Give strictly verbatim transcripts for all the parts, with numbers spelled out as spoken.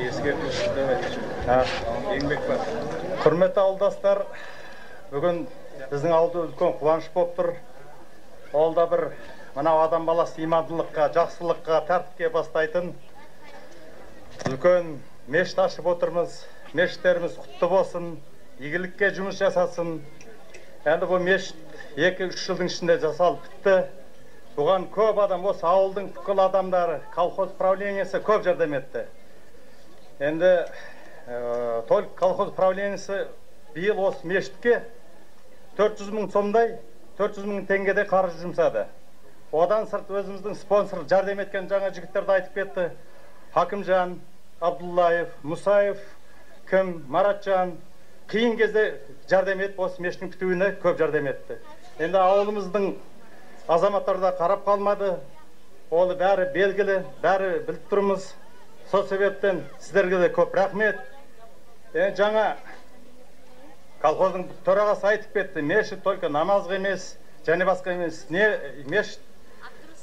ھە. ھۆرمەتلىك ئاۋۇلداشلار، بۈگۈن بىزنىڭ ئاۋۇلدا ئۈلكەن قۇۋانچ بولۇپ تۇر. ئاۋۇلدا بىر مانا ئادەم بالىسى ئىمانلىققا، جاخشىلىققا، تەرتىپكە باستايتىن ئۈلكەن مەسچىت ئاچىپ ئولتۇرىمىز. مەسچىتلىرىمىز قۇتلۇق بولسۇن، ئىگىلىككە جۇمۇش ياساسۇن. ئەمدى بۇ مەسچىت ئىككى ئۈچ يىلنىڭ ئىچىدە ياسالىپ پۈتتى. بۇغان كۆپ ئادەم، بولسا ئاۋۇلنىڭ پۈتكۈل ئادەملىرى، كولخوز پراۋلېنىيەسى كۆپ ياردەم ئەتتى. ئەمدى، ئە، تول كولخوز پراۋلېنىيەسى بىيىل ئوسۇ مەسچىتكە تۆت يۈز مىڭ سومداي، تۆت يۈز مىڭ تەڭگىدەك خەرج جۇمسادى. ئۇدان سىرت ئۆزىمىزنىڭ سپونسور ياردەم ئەتكەن جاڭا جىگىتلەر ئېيتىپ كەتتى. ھاكىمجان، ئابدۇللايېف، مۇسايېف، كىم، ماراتجان، قىيىن گېزىدە ياردەم ئېتىپ، ئوسۇ مەسچىتنىڭ پۈتۈۋىنى كۆپ ياردەم ئەتتى. ئەمدى ئاۋۇلىمىزنىڭ ئازاماتلىرىدا قاراپ قالمىدى. ئۇلار بارى بەلگىلى، بارى بىلىپ تۇرىمىز. شۇ سەۋەبتىن سىلەرگە كۆپ رەھمەت. ئە، جاڭا كولخوزنىڭ تۆرەغاسى ئېيتىپ كەتتى، مەسچىت تولكا نامازغا ئەمەس، جاناباسقا ئەمەس، نە-، مەسچىت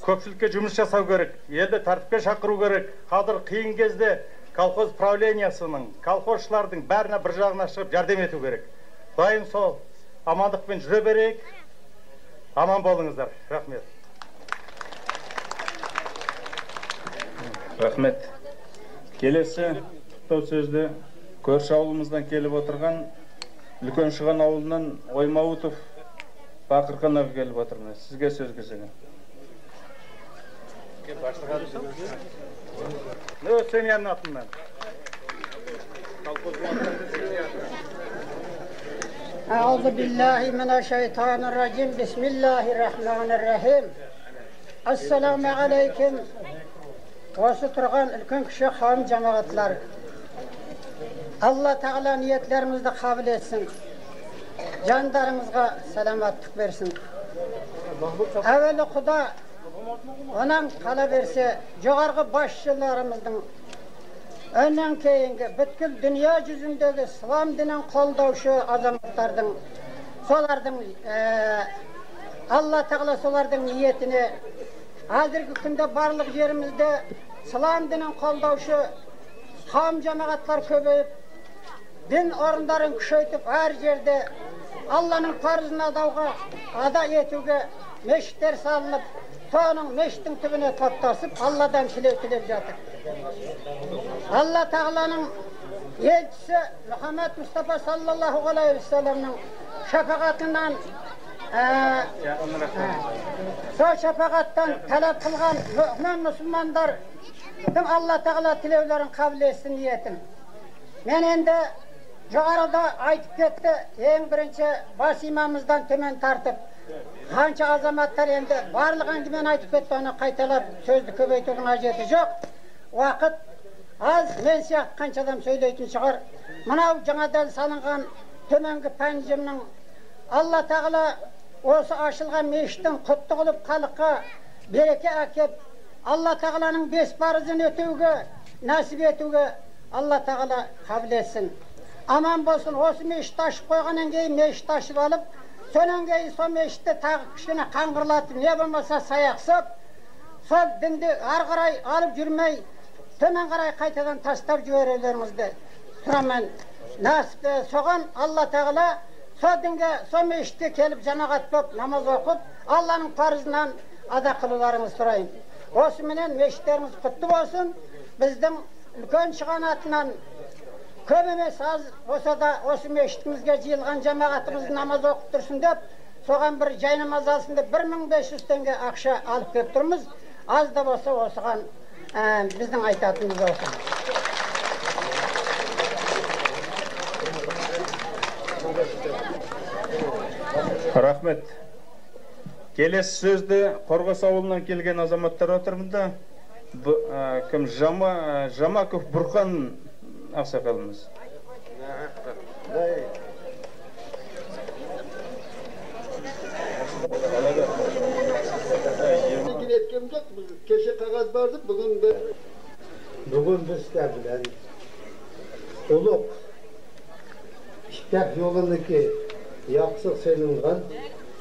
كۆپچىلىككە جۇمۇش ياساۋ كېرەك، ئەلنى تەرتىپكە چاقىرىۋ كېرەك. ھازىر قىيىن گېزىدە كولخوز پراۋلېنىيەسىنىڭ، كولخوزچىلاردىڭ بارىنى بىر جاغىغا چىقىرىپ ياردەم ئېتىۋ كېرەك. دائىم ساغ، ئامانلىق بىلەن يۈرە بېرەيلى. ئامان بولۇڭلار. رەھمەت. رەھمەت. كېلىسى قۇتلۇق سۆزنى كۆرشى ئاۋۇلىمىزدىن كېلىپ ئولتۇرغان، ئۈلكەن شىغان ئاۋۇلىدىن ئويماۋۇتوف باقىرخان ئاكا كېلىپ ئولتۇرىدۇ. سىزگە سۆز كۆزىگە. Ne o senin yanına attım ben? أعوذ بالله من الشيطان الرجيم. بسم الله الرحمن الرحيم. السلام عليكم. ئوسۇ تۇرغان ئۈلكەن كىشى، قەۋم، جامائەتلەر. ئاللا تائالا نىيەتلىرىمىزنى قابۇل ئەتسۇن. جاندارىمىزغا سالامەتلىك بەرسۇن. ئەۋۋەلى خۇدا، ئۇنىڭ قالاۋەرسە، جوغارغى باشچىلىرىمىزنىڭ، ئۇنىڭ كېيىنكى پۈتكۈل دۇنيا يۈزىدىكى ئىسلام دىنىنىڭ قولداۋچى ئازاماتلارنىڭ، شۇلارنىڭ، ئە، ئاللا تائالا شۇلارنىڭ نىيىتىنى، ھازىرقى كۈندە بارلىق يېرىمىزدە ئىسلام دىنىنىڭ قولداۋچى قەۋم جامائەتلەر كۆپىيىپ، دىن ئورۇنلىرىنى كۈچەيتىپ، ھەر يەردە ئاللانىڭ پەرزىنى ئاداۋغا، ئادا ئېتىۋگە مەسچىتلەر سالىنىپ، تونىڭ مەسچىتنىڭ تۈۋىنى توپ تارتىپ، ئاللادىن تىلەك تىلەپ ياتىدۇ. ئاللا تائالانىڭ ئەلچىسى مۇھەممەد مۇستافا ساللاللاھۇ ئەلەيھى ۋەسەللەمنىڭ شاپائىتىنىڭ، ئە، ئە، شۇ شاپائەتتىن تەلەپ قىلغان مۆمىن مۇسۇلمانلار، ئاللا تائالا تىلەكلىرىنى قەبۇل ئەتسۇن نىيەتىم. مەن ئەمدى جوغارىدا ئېيتىپ كەتتى، ئەڭ بىرىنچى باش ئىمامىمىزدىن تۆۋەن تارتىپ، قانچە ئازاماتلار ئەمدى بارلىقىنى مەن ئېيتىپ كەتتىم، ئۇنى قايتىلاپ سۆزنى كۆپەيتىۋاتقان ھاجىتى يوق. ۋاقىت ئاز، مەن سىياق قانچە ئادەم سۆزلەيتىن چىقار. مانا بۇ جاڭادىن سالىنغان تۆۋەنكى پەنجىمنىڭ، ئاللا تائالا ئوسۇ ئاچىلغان مەسچىتنىڭ قۇتلۇق بولۇپ، خەلققە بەرىكەت ئەكېلىپ، ئاللا تائالانىڭ بەس پەرزىنى ئۆتەۋگە، ناسىپ ئېتىۋگە ئاللا تائالا قەبۇل ئەتسۇن. ئامان بولسۇن. ئوسۇ مەسچىت ئاچىپ قويغاندىن كېيىن، مەسچىت ئاچىپ ئېلىپ، سۆنەن كېيىن شۇ مەسچىتتە تاغ كىشىنى قاڭغۇرلىتىپ، يا بولمىسا ساياق سوپ، شۇ دىننى ئارقا قاراي ئېلىپ يۈرمەي، تۆۋەن قاراي قايتىدىن تاشلاپ جىۋەرۈلەرىڭىزنى سورامەن. ناسىپ سوغان ئاللا تائالا شۇ دىنگە، شۇ مەسچىتكە كېلىپ جامائەت بولۇپ ناماز ئوقۇپ، ئاللانىڭ پەرزىنى ئادا قىلىۋالارىڭىزنى سورايمەن. ئوسۇ مەنەن مەسچىتلىرىمىز قۇتلۇق بولسۇن. بىزنىڭ ئۈلكەن شىغان ئاتىنىڭ كۆپ ئەمەس، ئاز بولسا دا ئوسۇ مەسچىتىمىزگە جىيىلغان جامائەتىمىز ناماز ئوقۇپ تۇرسۇن دەپ، سوغان بىر جاي ناماز ئالسۇن دەپ، بىر مىڭ بەش يۈز تەڭگە ئاقچا ئېلىپ كېلىپ تۇرىمىز. ئاز دا بولسا ئوسۇغان، ئە، بىزنىڭ ئېيتاتىنىمىز بولسۇن. رەھمەت. كېلەسى سۆزدە قورغاس ئاۋۇلىنىڭ كەلگەن ئازاماتلىرى ئولتۇرمىدى. بۇ، ئە، كىم؟ ژاما-، ژاماكوف بۇرخان ئاقساقىلىمىز. كېچە قەغەز بەردى، بۈگۈن بىز. بۈگۈن بىز سىلەر بىلەن ئۇلۇغ ئىپپەت يولىنىڭكى ياقىسىغا سېلىنغان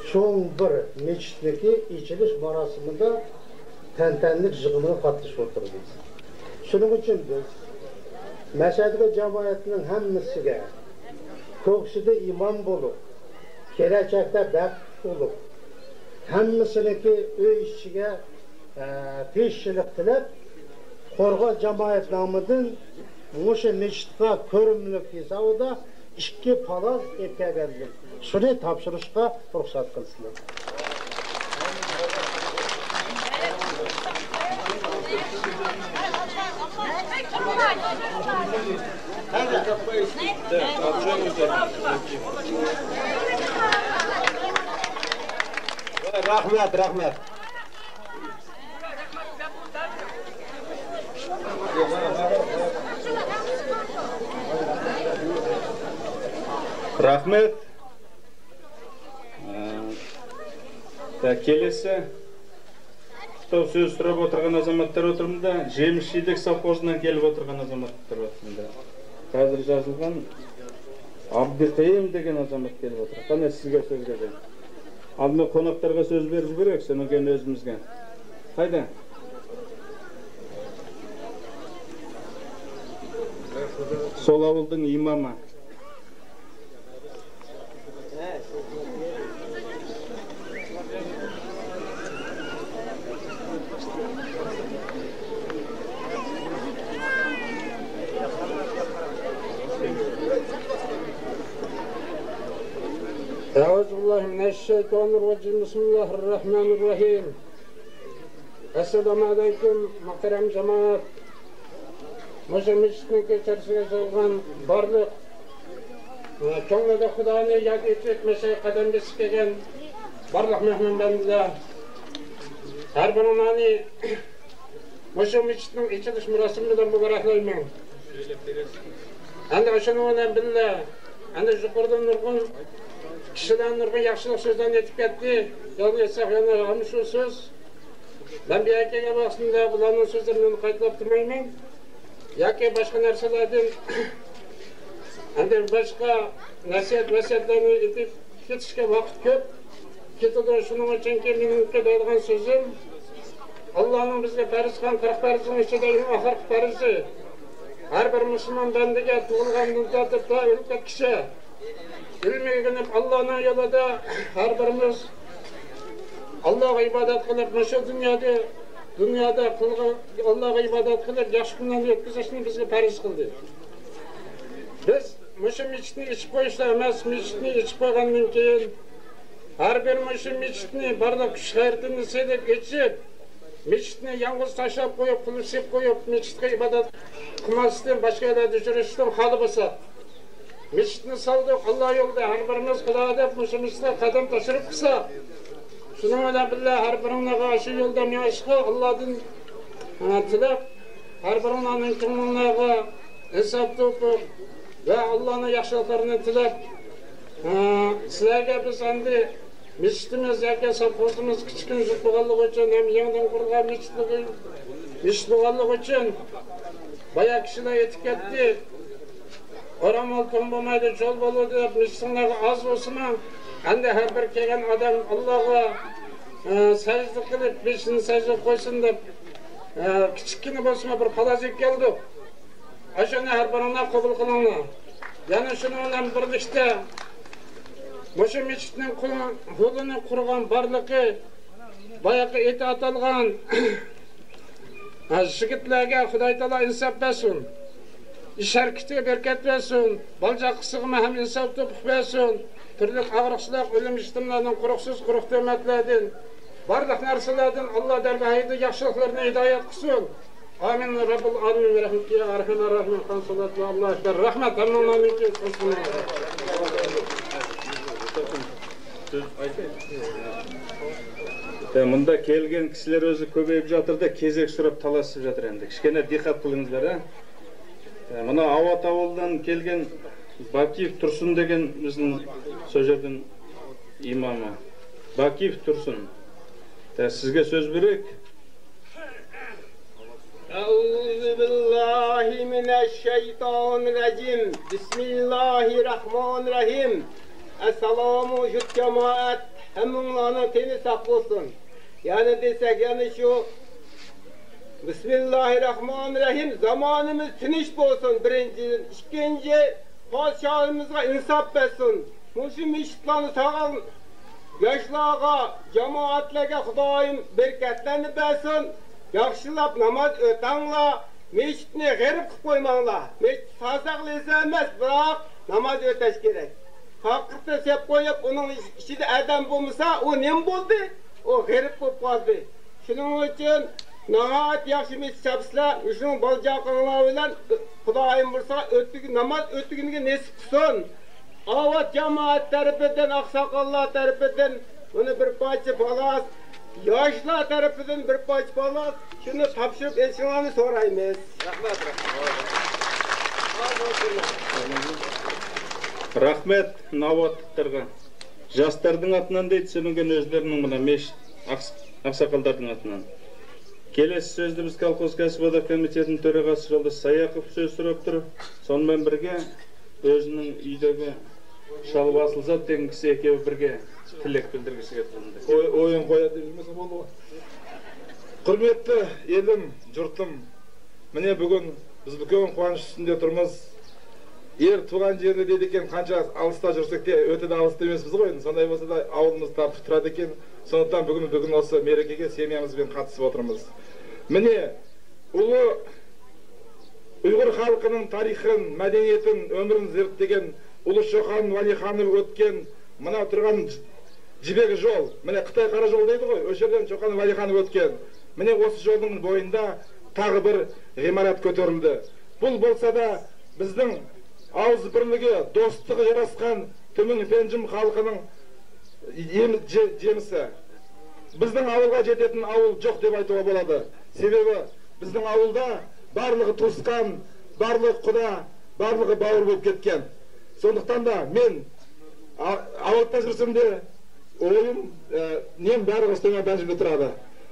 چوڭ بىر مەسچىتنىڭكى ئېچىلىش مۇراسىمىدا تەنتەنىلىك يىغىنغا قاتنىشىپ ئولتۇرىمىز. شۇنىڭ ئۈچۈن بىز مەشەدىكى جامائەتنىڭ ھەممىسىگە، كوكۇسىدا ئىمام بولۇپ، كېلەچەكتە بەختلىك بولۇپ، ھەممىسىنىڭكى ئۆي ئىچىگە، ئە، تىنچلىق تىلەپ، قورغاس جامائەت نامىدىن مۇشۇ مىچىتقا كۆرۈملۈك ھېسابىدا ئىككى پالاس ئېلىپ كەلگەنىدىم. شۇنى تاپشۇرۇشقا رۇخسەت قىلسىلەر. رەھمەت، رەھمەت. رەھمەت. ئە، كېلىسى توختاپ سۆز سوراپ ئولتۇرغان ئازاماتلار ئولتۇرمىدا، جېمىس شىدىك سوۋخوزدىن كېلىپ ئولتۇرغان ئازاماتلار ئولتۇرمىدا. ھازىر يازىلغان ئابدۇقېيۇم دېگەن ئازامات كېلىپ ئولتۇر. قېنى، سىزگە سۆز بېرەي. ئالدىن قوناقلارغا سۆز بېرىش كېرەك، سېنىڭ كېيىن ئۆزىمىزگە. قايدا؟ سول ئاۋۇلدىن ئىمامى. أعوذ بالله من الشيطان الرجيم. بسم الله الرحمن الرحيم. ئەسسالامۇ ئەلەيكۇم، مۇھتەرەم جامائەت! مۇشۇ مىچىتنىڭ كۆچەرچىسىگە يىغىلغان بارلىق، ئە، كۆڭلىدە خۇدانى ياد ئېتىپ، مەشەگە قەدەم بېسىپ كەلگەن بارلىق مېھمان بەندىلەر، ھەر بىرىڭلارنى مۇشۇ مىچىتنىڭ ئېچىلىش مۇراسىمى بىلەن مۇبارەكلەيمەن. ئەمدى شۇنىڭ بىلەن بىللە، ئەمدى يۇقىرىدا نۇرغۇن كىشىلەر نۇرغۇن ياخشىلىق سۆزلەرنى ئېيتىپ كەتتى. يەنە ئېيتساق، يەنە ھەم شۇ سۆز. مەن بۇ يەرگە كەلگەن ۋاقتىمدا بۇلارنىڭ سۆزلىرىنى قايتىلاپ تۇرمايمەن. ياكى باشقا نەرسىلەردىن، ئەمدى باشقا نەسىھەت، ۋەسىيەتلەرنى ئېيتىپ كېتىشكە ۋاقىت كۆپ كېتىدۇ. شۇنىڭ ئۈچۈنكى مېنىڭكى دەيدىغان سۆزۈم، ئاللانىڭ بىزگە پەرز قىلغان قىرىق پەرزنىڭ ئىچىدە ئەڭ ئاخىرقى پەرزى. ھەر بىر مۇسۇلمان بەندىگە تۇغۇلغاندىن تارتىپ تا ئۆلۈپ كەتكۈچە ئىلىم ئۆگىنىپ، ئاللانىڭ يولىدا ھەر بىرىمىز ئاللاغا ئىبادەت قىلىپ، مۇشۇ دۇنيادا، دۇنيادا قىلغان، ئاللاغا ئىبادەت قىلىپ، ياخشى كۈنلەرنى ئۆتكۈزۈشنى بىزگە پەرز قىلدى. بىز مۇشۇ مىچىتنى ئېچىپ قويۇشلا ئەمەس، مىچىتنى ئېچىپ قويغاندىن كېيىن، ھەر بىر مۇشۇ مىچىتنى بارلىق كۈچ-غەيرىتىنى سېلىپ ئېچىپ، مىچىتنى يالغۇز تاشلاپ قويۇپ، قۇلۇپ سېلىپ قويۇپ، مىچىتقا ئىبادەت قىلماستىن، باشقا يەرلەردە يۈرۈشتىن خالىي بولسا، مىچىتنى سالدۇق، ئاللا يولىدا ھەر بىرىمىز خۇدا دەپ مۇشۇ مىچىتقا قەدەم تەشرىپ قىلسا، شۇنىڭ بىلەن بىللە ھەر بىرىڭلارغا شۇ يولدا مېڭىشقا ئاللادىن، ئە، تىلەپ، ھەر بىرىڭلارنىڭ كۆڭلۈڭلارغا ئىنساپ، تەۋپىق ۋە ئاللانىڭ ياخشىلىقلىرىنى تىلەپ، ئە، سىلەرگە بىز ئەمدى مىچىتىمىز ياكى سوۋخوزىمىز كىچىككىنە يۇرت بولغانلىقى ئۈچۈن ھەم يېڭىدىن قۇرۇلغان مىچىت، مىچىت بولغانلىقى ئۈچۈن، بايا كىشىلەر ئېيتىپ كەتتى، ئورام ئالتۇن بولمايدۇ، چۆل بولىدۇ دەپ، مىچىتىڭلارغا ئاز بولسىمۇ، ئەمدى ھەر بىر كەلگەن ئادەم ئاللاغا، ئە، سەجدە قىلىپ، بېشىنى سەجدىگە قويسۇن دەپ، ئە، كىچىككىنە بولسىمۇ بىر پالاس ئېلىپ كەلدۇق. ئاشۇنى ھەر بىرىڭلار قوبۇل قىلىڭلار. يەنە شۇنىڭ بىلەن بىرلىكتە، مۇشۇ مىچىتنىڭ قۇل-، ھولىنى قۇرغان بارلىقى، بايىقى ئېتى ئاتالغان، ھە، يىگىتلەرگە خۇداي تائالا ئىنساپ بەرسۇن. ئىش ھەرىكىتىگە بەرىكەت بەرسۇن. بالا-چاقىسىغىمۇ ھەم ئىنساپ، تەۋپىق بەرسۇن. تۈرلۈك ئاغرىقچىلىق، ئۆلۈم-يېتىملەردىن، قورۇقسىز، قۇرۇق تۆھمەتلەردىن، بارلىق نەرسىلەردىن ئاللا دەرگاھىدا ياخشىلىقلىرىنى ھىدايەت قىلسۇن. ئامىن، رەببىل ئالىمىن، بىرەھمىتىكە يا ئەرھەمەر راھىمىن. خان سالات ۋە ئاللاھۇ ئەكبەر. رەھمەت ھەممىڭلارنىڭكى. مۇندا كەلگەن كىشىلەر ئۆزى كۆپەيىپ ياتىردا، كېزەك سوراپ تالاشىپ ياتىر ئەمدى. كىچىككىنە دىققەت قىلىڭىزلار، ھە. مانا ئاۋات ئاۋۇلدىن كەلگەن باكىيېف تۇرسۇن دېگەن بىزنىڭ شۇ يەردىن ئىمامى. باكىيېف تۇرسۇن. سىزگە سۆز بېرەي. أعوذ بالله من الشيطان الرجيم. بسم الله الرحمن الرحيم. ئەسسالامۇ جۇت جامائەت، ھەممىڭلارنىڭ تېنى ساق بولسۇن. يەنە دېسەك، يەنە شۇ بىسمىللاھىررەھمانىررەھىم. زامانىمىز تىنچ بولسۇن، بىرىنچىدىن. ئىككىنچى، پادىشاھىمىزغا ئىنساپ بەرسۇن. مۇشۇ مەسچىتلەرنى سالغان ياشلارغا، جامائەتلەرگە خۇدايىم بەرىكەتلەرنى بەرسۇن. ياخشىلاپ ناماز ئۆتەڭلار. مەسچىتنى غېرىب قىلىپ قويماڭلار. مەسچىت سالساق لازىم ئەمەس، بىراق ناماز ئۆتەش كېرەك. پاقىرنى سېلىپ قويۇپ، ئۇنىڭ ئىچىدە ئادەم بولمىسا، ئۇ نېمە بولدى؟ ئۇ غېرىب بولۇپ قالدى. شۇنىڭ ئۈچۈن ناھايىتى ياخشى مەسچىت چاپسىلەر. مۇشۇنىڭ بالا-چاقاڭلار بىلەن خۇدايىم بۇيرۇسا ئۆتۈك-، ناماز ئۆتۈكىنىگە نېسىپ قىلسۇن. ئاۋات جامائەت تەرىپىدىن، ئاقساقاللار تەرىپىدىن بۇنى بىر پارچە پالاس، ياشلار تەرىپىدىن بىر پارچە پالاس، شۇنى تاپشۇرۇپ ئېلىشىڭلارنى سورايمىز. رەھمەت، رەھمەت. رەھمەت ناۋاتلىقلارغا. جاشلاردىن ئاتىنان دەيدۇ، سۆنۈنگەن ئۆزلىرىنىڭ بىلەن مەسچىت ئاقس-، ئاقساقاللاردىن ئاتىنان. كېلەسى سۆزدە بىز كالخوز كەسىپ ئادەت كومىتېتىنىڭ تۆرىغاسى سىرالداش ساياقوف سۆز سوراپتۇ. سونىڭ بىلەن بىرگە ئۆزىنىڭ ئۆيىدىكى شالۋاسىزات دېگەن كىشى ئىككىيى بىرگە تىلەك بىلدۈرگۈسى كەلدى. ئوي-، ئويۇن قوياتىۋەرمىسە بولدى. ھۆرمەتلىك ئېلىم، يۇرتۇم، مىنە بۈگۈن بىز بۈگۈن قۇۋانچ ئۈستىدە تۇرىمىز. ئېرى تۇغان يېرىنى دەيدىكەن، قانچە ئالىستا يۈرسەك تە ئۆتىدە ئالىستا ئەمەسمىز غۇ ئەمدى. شۇنداق بولسا دا ئاۋۇلىمىز تارتىپ تۇرىدىكەن. شۇنداقتىن بۈگۈن، بۈگۈن ئوسۇ مەرىكىگە سەمىيەمىز بىلەن قاتنىشىپ ئولتۇرىمىز. مىنە ئۇلۇغ ئۇيغۇر خەلقىنىڭ تارىخىن، مەدەنىيىتىن، ئۆمرىنى زېرىكلىگەن ئۇلۇغ چوقان ۋەلىخانلىق ئۆتكەن مانا تۇرغان جىبەك يول، مانا خىتاي قارا يول دەيدىغۇ، ئۆشە يەردىن چوقان ۋەلىخانلىق ئۆتكەن. مانا ئوسۇ يولنىڭ بويىدا تاغى بىر ئىمارەت كۆتۈرۈلدى. بۇ بولسا دا بىزنىڭ ئاۋۇز بىرلىكى، دوستلۇقى ياراتقان تۈمەن پەنجىم خەلقىنىڭ يېم-، جە-، جەمسى. بىزنىڭ ئاۋۇلغا يېتەتتىن ئاۋۇل جوق دەپ ئېيتىۋا بولىدۇ. سەۋەبى بىزنىڭ ئاۋۇلدا بارلىقى توسقان، بارلىقى قۇدا، بارلىقى باۋۇر بولۇپ كەتكەن. شۇنداقتان دا مەن ئا-، ئاۋۇل تەجرىبىسىمدە ئويۇم، ئە، نېمە بارلىقى تۈمەن پەنجىمدە تۇرىدۇ.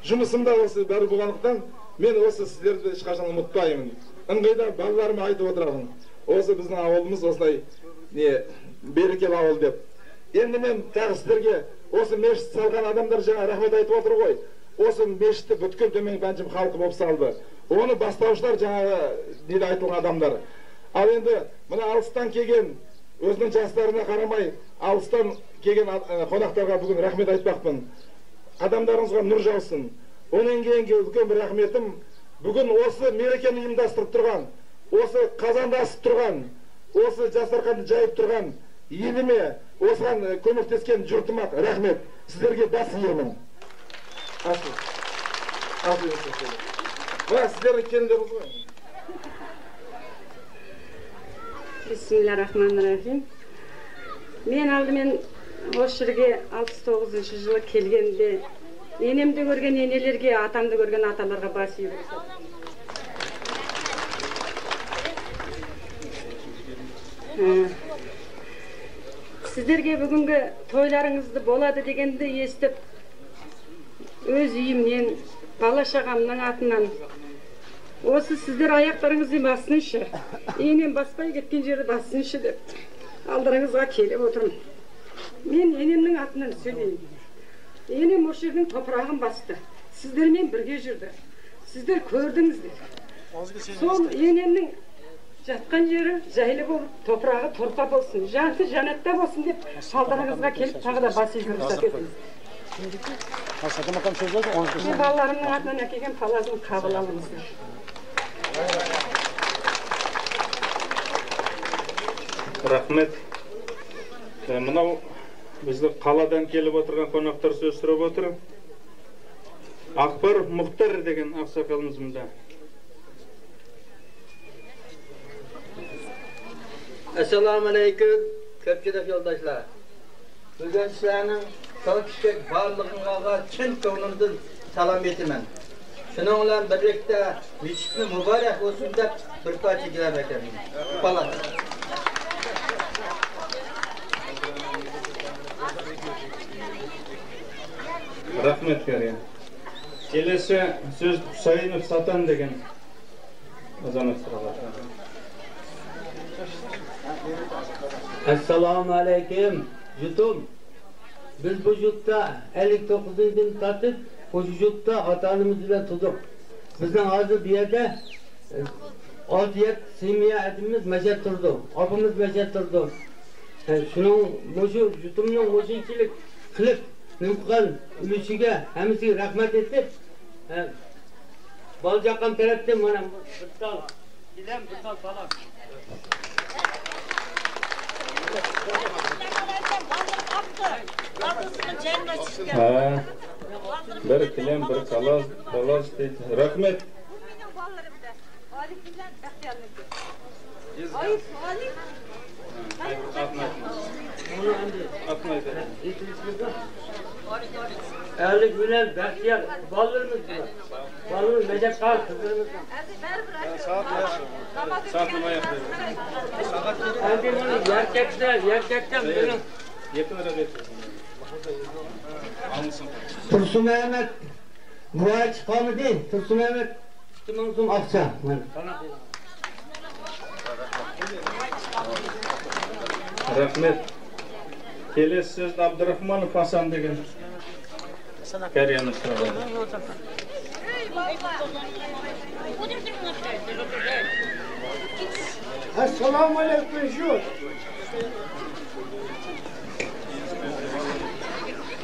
جۇمۇسۇمدا ئوسۇ بارلىق بولغانلىقتىن مەن ئوسۇ سىلەرنى ھېچقاچان ئۇنتۇمايمەن. ئىنقىدا بالىلارمۇ ئېيتىپ ئولتۇرىمەن. ئوسۇ بىزنىڭ ئاۋۇلىمىز ئوسۇلاي، نە، بەرىكەل ئاۋۇل دەپ. ئەمدى مەن تەخسىلەرگە ئوسۇ مەسچىت سالغان ئادەملەر جاڭا رەھمەت ئېيتىپ ئولتۇرغۇي. ئوسۇ مەسچىتنى پۈتكۈل تۈمەن پەنجىم خەلقى بولۇپ سالدى. ئۇنى باستاۋۇشلار جاڭا نېدە ئېيتىلغان ئادەملەر. ئال ئەمدى مانا ئالىستان كەلگەن، ئۆزىنىڭ جاسلىرىغا قارىماي، ئالىستان كەلگەن، ئە، قوناقلارغا بۈگۈن رەھمەت ئېيتماقچىمەن. قەدەملىرىڭىزغا نۇر ياغسۇن. ئۇنىڭ كېيىنكى ئۈلكەم بىر رەھمىتىم، بۈگۈن ئوسۇ مەرىكىنى ئۇيۇمداشتۇرۇپ تۇرغان، ئوسۇ قازاندا ئېسىپ تۇرغان، ئوسۇ جاسارخاندا جايىپ تۇرغان يېنىمى، ئوسۇغا كۆمەكلەشكەن جۇرتۇمغا رەھمەت. سىلەرگە بەس يېرىمىن. ئاسىل. ئاسىل. ۋە سىلەرنىڭ كېلىنلىرىڭىز بار. بىسمىللا راھمانىر راھىم. مەن ئالدى مەن ئوشۇرغا ئاتمىش توققۇزىنچى يىلى كەلگەندە، ئېنەمدە كۆرگەن ئېنىلەرگە، ئاتامدا كۆرگەن ئاتالارغا باش ئېگىپ. ھە. سىزلەرگە بۈگۈنكى تويلىرىڭىزدا بولىدۇ دېگەندە ئېسىتىپ، ئۆز ئۆيۈمدىن، بالا-چاغامنىڭ ئاتىنان، ئوسۇ سىزلەر ئاياقلىرىڭىزنى باسسىنچى، ئېنەم باسماي كەتكەن يېرىدە باسسىنچى دەپ، ئالدىڭلارغا كېلىپ ئولتۇرىمەن. مەن ئېنەمنىڭ ئاتىنان سۆزلەيمەن. ئېنەم مۇشۇ يەرنىڭ توپراغىنى باستى. سىزلەر بىلەن بىرگە يۈردى. سىزلەر كۆردىڭىزلەر. سول ئېنەمنىڭ ياتقان يېرى جايلىق بولۇپ، توپراغى تۇرپان بولسۇن، جانى جەننەتتە بولسۇن دەپ، ئالدىڭلارغا كېلىپ تاغدا باش ئېگىپ ئولتۇرىمەن. بۇ بالىلىرىمنىڭ ئاتىنان ئەكەلگەن پالازىمنى قابىل ئالىمىز. رەھمەت. مانا بىزنىڭ قالادىن كېلىپ ئولتۇرغان قوناقلار سۆز سوراپ ئولتۇرۇڭ. ئاقبار مۇختەر دېگەن ئاقساقالىمىز مۇندا. ئەسسالامۇئەلەيكۇم، كۆپچىلىك يولداشلار. بۈگۈن سىلەرنىڭ چوڭ-كىچىك بارلىقىڭلارغا چىن كۆڭلۈمدىن سالام ئېيتىمەن. شۇنىڭ بىلەن بىرلىكتە، مەسچىتىمىز مۇبارەك بولسۇن دەپ بىر پارچە گىلەم ئەكەلدىم. پالاس. رەھمەت، كەرىم. كېلىسى سۆز ھۈسەيىنوف ساتان دېگەن ئازامەت سوراپ. ئەسسالامۇئەلەيكۇم، يۇرتۇم. بىز بۇ يۇرتتا ئەللىك توققۇزىنچى يىلدىن تارتىپ مۇشۇ يۇرتتا ئاتا-ئانىمىز بىلەن تۇردۇق. بىزنىڭ ھازىر بۇ يەردە، ئە، ئالتە يەتتە سېمىيە ئادىمىمىز مەشەدە تۇرىدۇ، ئاپىمىز مەشەدە تۇرىدۇ. ئە، شۇنىڭ، مۇشۇ جۇتۇمنىڭ مۇشۇنچىلىك قىلىپ نېمە قىلغان ئۈلۈشىگە ھەممىسىگە رەھمەت ئېيتىپ، ئە، بالا-چاقام تەرەپتىن مانا بىر تال گىلەم، بىر تال پالاس. ھە، بىر گىلەم، بىر پالاس، پالاس دەيدۇ. رەھمەت. ئەرلىك بىلەن بەختىيار بالىلىرىمىز بۇلار. بالىلىرىمىز نەجەپ قىلغان قىزلىرىمىز. سائەت نېمە ياق؟ ئەمدى مانا يەركەكتە، يەركەكتە مېنىڭ. تۇرسۇنئەمەت، بۇ چىقالمىدى. تۇرسۇنئەمەت. ئىككى مىڭ سوم ئاقچا. مانا. رەھمەت. كېلەسى سۆزنى ئابدۇراخمانوف ھاسان دېگەن قەرىيەمىز سورىدى. ئەسسالامۇ ئەلەيكۇم، شۇ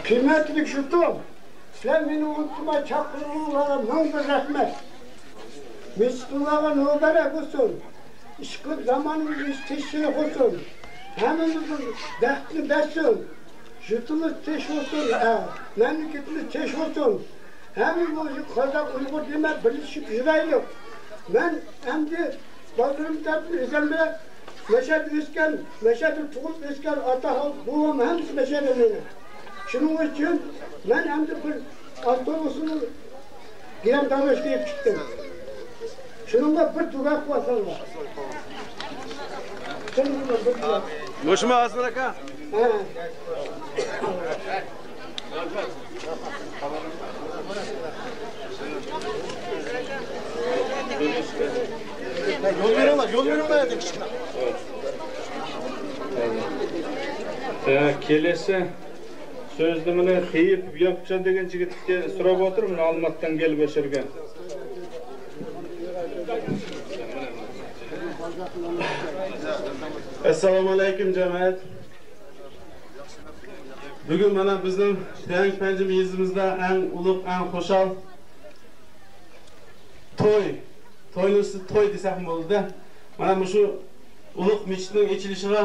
قىممەتلىك جۇتۇم. سىلەر مېنى ئۇنتۇماي چاقىرغىنىڭلارغا مىڭ بىر رەھمەت. مەسچىتىڭلارغا نۇر بەرەك بولسۇن. ئىشقىلىپ زامانىمىز تىنچلىق بولسۇن. ھەممىمىزنىڭ بەختىنى بەرسۇن. يۇرتىمىز تىنچ بولسۇن. ھە، مەملىكىتىمىز تىنچ بولسۇن. ھەممە بولسۇن، قازاق، ئۇيغۇر دېمەي، بىرلىشىپ يۈرەيلى. مەن ئەمدى بالىلىرىم تەرىپىدىن ئۆزۈمنى مەشەدە ئۆسكەن، مەشەدە تۇغۇلۇپ ئۆسكەن ئاتا بوۋام ھەممىسى مەشەدە مېنىڭ. شۇنىڭ ئۈچۈن مەن ئەمدى بىر ئاپتوبۇسنى گىلەم داۋاشقا ئېلىپ چىقتىم. شۇنىڭغا بىر دۇئا قىلىۋاتساڭلار. شۇنىڭغا بىر دۇئا. مۇشۇمۇ ئاسمىر ئاكا؟ ھە. يول بېرىڭلار، يول بېرىڭلار، دېدى كىچىككىنە. ھە، كېلىسى سۆزلىمىنى خېيىپ ياپچان دېگەن جىگىتكە سوراپ ئولتۇرۇپ، مانا ئالماتىدىن كېلىپ ئۆشۈرگەن. ئەسسالامۇئەلەيكۇم، جەمەت. بۈگۈن مانا بىزنىڭ تيەنغ پەنجىم يېزىمىزدا ئەڭ ئۇلۇغ، ئەڭ خۇشال توي، توينىڭ ئۈستىدە توي دېسەكمۇ بولىدۇ. مانا مۇشۇ ئۇلۇغ مەسچىتنىڭ ئېچىلىشىغا،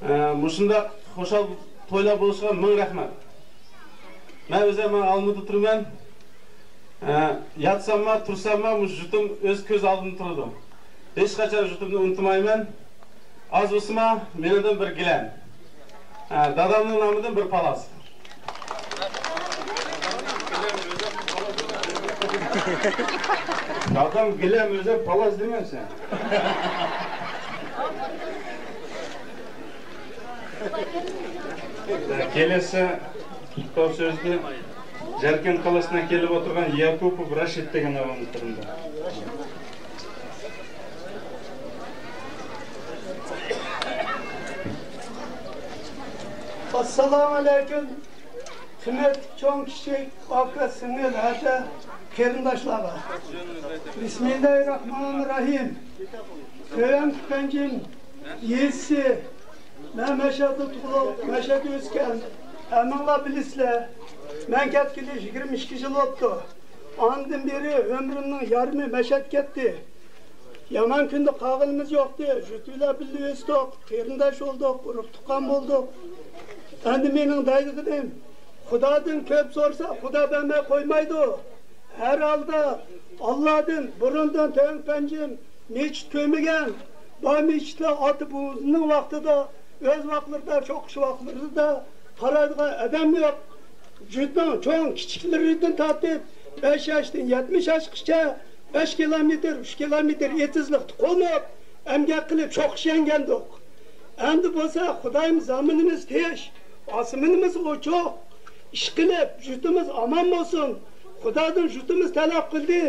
ئە، مۇشۇنداق خۇشال تويلار بولۇشىغا مىڭ رەھمەت. مەن ئۆزۈم مانا ئالمىدا تۇرىمەن. ئە، ياتساممۇ، تۇرساممۇ، مۇشۇ جۇتۇم ئۆز كۆز ئالدىمدا تۇرىدۇ. ھېچقاچان جۇتۇمنى ئۇنتۇمايمەن. ئاز بولسىمۇ، مېنىڭدىن بىر گىلەم. ئە، دادامنىڭ نامىدىن بىر پالاس. دادام گىلەم ئۆزى پالاس دېمەمسەن. كېلىسى توي سۆزىنى جەركەن قالىسىدىن كېلىپ ئولتۇرغان ياكۇپوف رەشىت دېگەن ئاغامىز تۇرۇمدا. ئەسسالامۇئەلەيكۇم. قىممەتلىك چوڭ، كىچىك، ئاكا، سىڭىل، ھەتتا قېرىنداشلارغا. بىسمىللاھىررەھمانىررەھىم. تۆۋەن پەنجىم يېزىسى. مەن مەشەدە تۇغۇلۇپ، مەشەدە ئۆسكەن. ھەممىڭلار بىلىسىلەر. مەن كەتكىلى يىگىرمە ئىككى يىل بوپتۇ. ئاندىن بېرى ئۆمرۈمنىڭ يارىمى مەشەدە كەتتى. يامان كۈندە قالغىنىمىز يوقتى. جۈتۈلەر بىللە ئۆستۇق، قېرىنداش بولدۇق، ئۇرۇق-تۇغقان بولدۇق. ئەمدى مېنىڭ دەيدىغىنىم، خۇدادىن كۆپ سورىسا، خۇدا بەرمەي قويمايدۇ. ھەر ھالدا ئاللادىن بۇرۇندىن تۆۋەن پەنجىم مەسچىت كۆرمىگەن، بار مەسچىتلەر ئاتا-بوۋىسىنىڭ ۋاقتىدا، ئۆز ۋاقىتلىرىدا، چوقۇش ۋاقىتلىرىدا قارايدىغان ئادەم يوق. جۈتنىڭ چوڭ كىچىكلىرىدىن تارتىپ، بەش ياشتىن يەتمىش ياشقىچە بەش كىلومېتىر، ئۈچ كىلومېتىر ئېتىزلىقتا قونۇپ، ئەمگەك قىلىپ چوقۇش يەڭگەندۇق. ئەمدى بولسا خۇدايىم زامىنىمىز تىنچ، ئاسمىنىمىز ئوچۇق، ئىشقىلىپ جۈتىمىز ئامان بولسۇن. خۇدادىن جۈتىمىز تەلەپ قىلدى،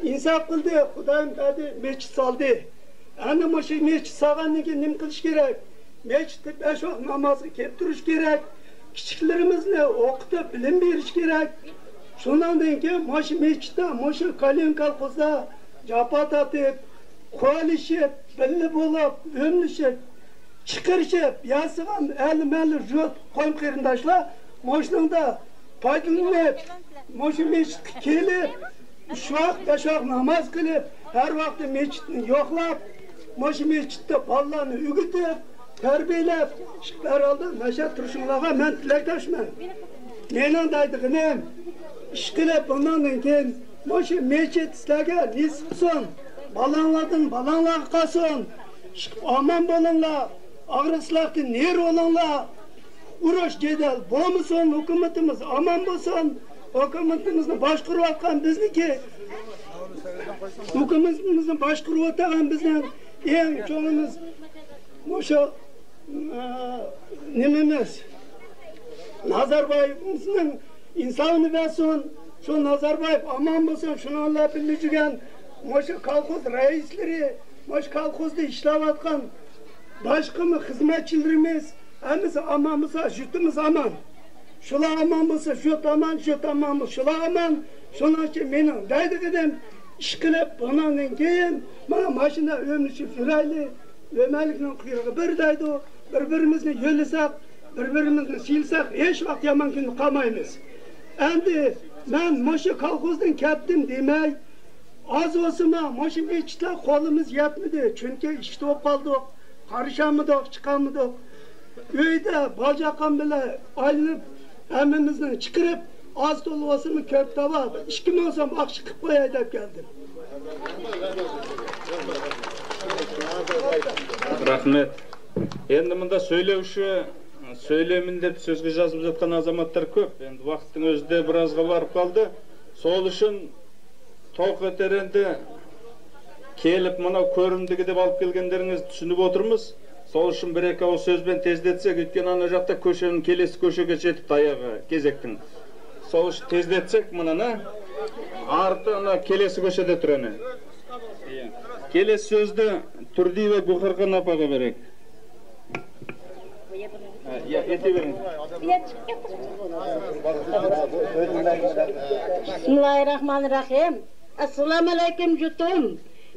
ئىنساپ قىلدى، خۇدايىم بەردى، مەسچىت سالدى. ئەنە مۇشۇ مەسچىت سالغاندىن كېيىن نېمە قىلىش كېرەك؟ مەسچىتتە بەش ۋاق نامازغا كېلىپ تۇرۇش كېرەك. كىچىكلىرىمىزنى ئوقۇتۇپ بىلىم بېرىش كېرەك. شۇنىڭدىن كېيىن مۇشۇ مەسچىتتە، مۇشۇ كالىن كالخوزدا جاپا تارتىپ، قوللىشىپ، بىللە بولۇپ، ئۆملىشىپ، چىقىرىشىپ ياسىغان ئەللى مەللى يۇرت قويۇم قېرىنداشلار مۇشۇنىڭدا پايدىلىنىپ، مۇشۇ مەسچىتكە كېلىپ، ئۈچ ۋاق، بەش ۋاق ناماز قىلىپ، ھەر ۋاقىتتا مەسچىتنى يوقلاپ، مۇشۇ مەسچىتتە بالىلارنى ئۆگىتىپ، تەربىيەلەپ، ئىشقىلىپ ھەر ھالدا مەشەدە تۇرۇشۇڭلارغا مەن تىلەكداشمەن. مېنىڭ دەيدىغىنىم، ئىشقىلىپ بۇنىڭدىن كېيىن مۇشۇ مەسچىت سىلەرگە نېسىپ قىلسۇن، بالاڭلاردىن بالاڭلارغا قالسۇن. ئىشقىلىپ ئامان بولۇڭلار، ئاغرىقسىزلىقتىن نېرى بولۇڭلار. ئۇرۇش جېدەل بولمىسۇن، ھۆكۈمىتىمىز ئامان بولسۇن. ھۆكۈمىتىمىزنى باشقۇرۇۋاتقان بىزنىڭكى، ھۆكۈمىتىمىزنى باشقۇرۇۋاتقان بىزنىڭ ئەڭ چوڭىمىز مۇشۇ، ئە، نېمىمىز، نازاربايېۋمىزنىڭ ئىنسابىنى بەرسۇن. شۇ نازاربايېۋ ئامان بولسۇن. شۇنىڭ بىلەن بىللە يۈرگەن مۇشۇ كالخوز رەئىسلىرى، مۇشۇ كالخوزدا ئىشلەۋاتقان باشقىمۇ خىزمەتچىلىرىمىز، ھەممىسى ئامان بولسا، يۇرتىمىز ئامان. شۇلار ئامان بولسا، يۇرت ئامان، يۇرت ئامان بولسا، شۇلار ئامان. شۇنىڭ ئۈچۈن مېنىڭ دەيدىغىنىم، ئىشقىلىپ بۇنىڭدىن كېيىن مانا ماشىنا ئۆملىشىپ يۈرەيلى. ئۆمەرلىكنىڭ قۇيرۇقى بىر دەيدۇ. بىر-بىرىمىزنى يۆلىسەك، بىر-بىرىمىزنى سىيلىساق، ھېچ ۋاقىت يامان كۈندە قالمايمىز. ئەمدى مەن مۇشۇ كالخوزدىن كەتتىم دېمەي، ئاز بولسىمۇ مۇشۇ مەسچىتلەر قولىمىز يەتمىدى. چۈنكى ئىشتا بولۇپ قالدۇق، قارىشالمىدۇق، چىقالمىدۇق. ئۆيدە بالا-چاقام بىلەن ئايلىنىپ، ھەممىمىزنى چىقىرىپ، ئاز تولا بولسىمۇ كۆپ تاۋا، بىر ئىككى مىڭ سوم ئاقچا قىلىپ قوياي دەپ كەلدىم. رەھمەت. ئەمدى مۇندا سۆيلەۋچى، سۆيلەيمەن دەپ سۆزگە جازمايۋاتقان ئازاماتلار كۆپ. ئەمدى ۋاقىتنىڭ ئۆزى دە بىر ئازغا بارىپ قالدى. سولىشىن توق ئۆتەرەندە كېلىپ مانا كۆرۈندىگى دەپ ئاپ كەلگەنلىرىڭىزنى چۈشىنىپ ئولتۇرىمىز. سولىشىن بىر ئىككى ئاۋۇز سۆز بىلەن تېزلەتسەك، ئۆتكەن ئانا جاقتا كوشىنىڭ كېلەسى كوشىغىچە يېتىپ تاياغى كېزەكتىن. سولىشىن تېزلەتسەك مانا، ئارتى ئانا كېلەسى كوشىدا تۇرىنى. كېلەسى سۆزنى تۇردى ۋە گۆھەرخان ئاپاغا بېرەي. بىسمىللاھىررەھمانىررەھىم. ئەسسالامۇئەلەيكۇم يۇرتۇم.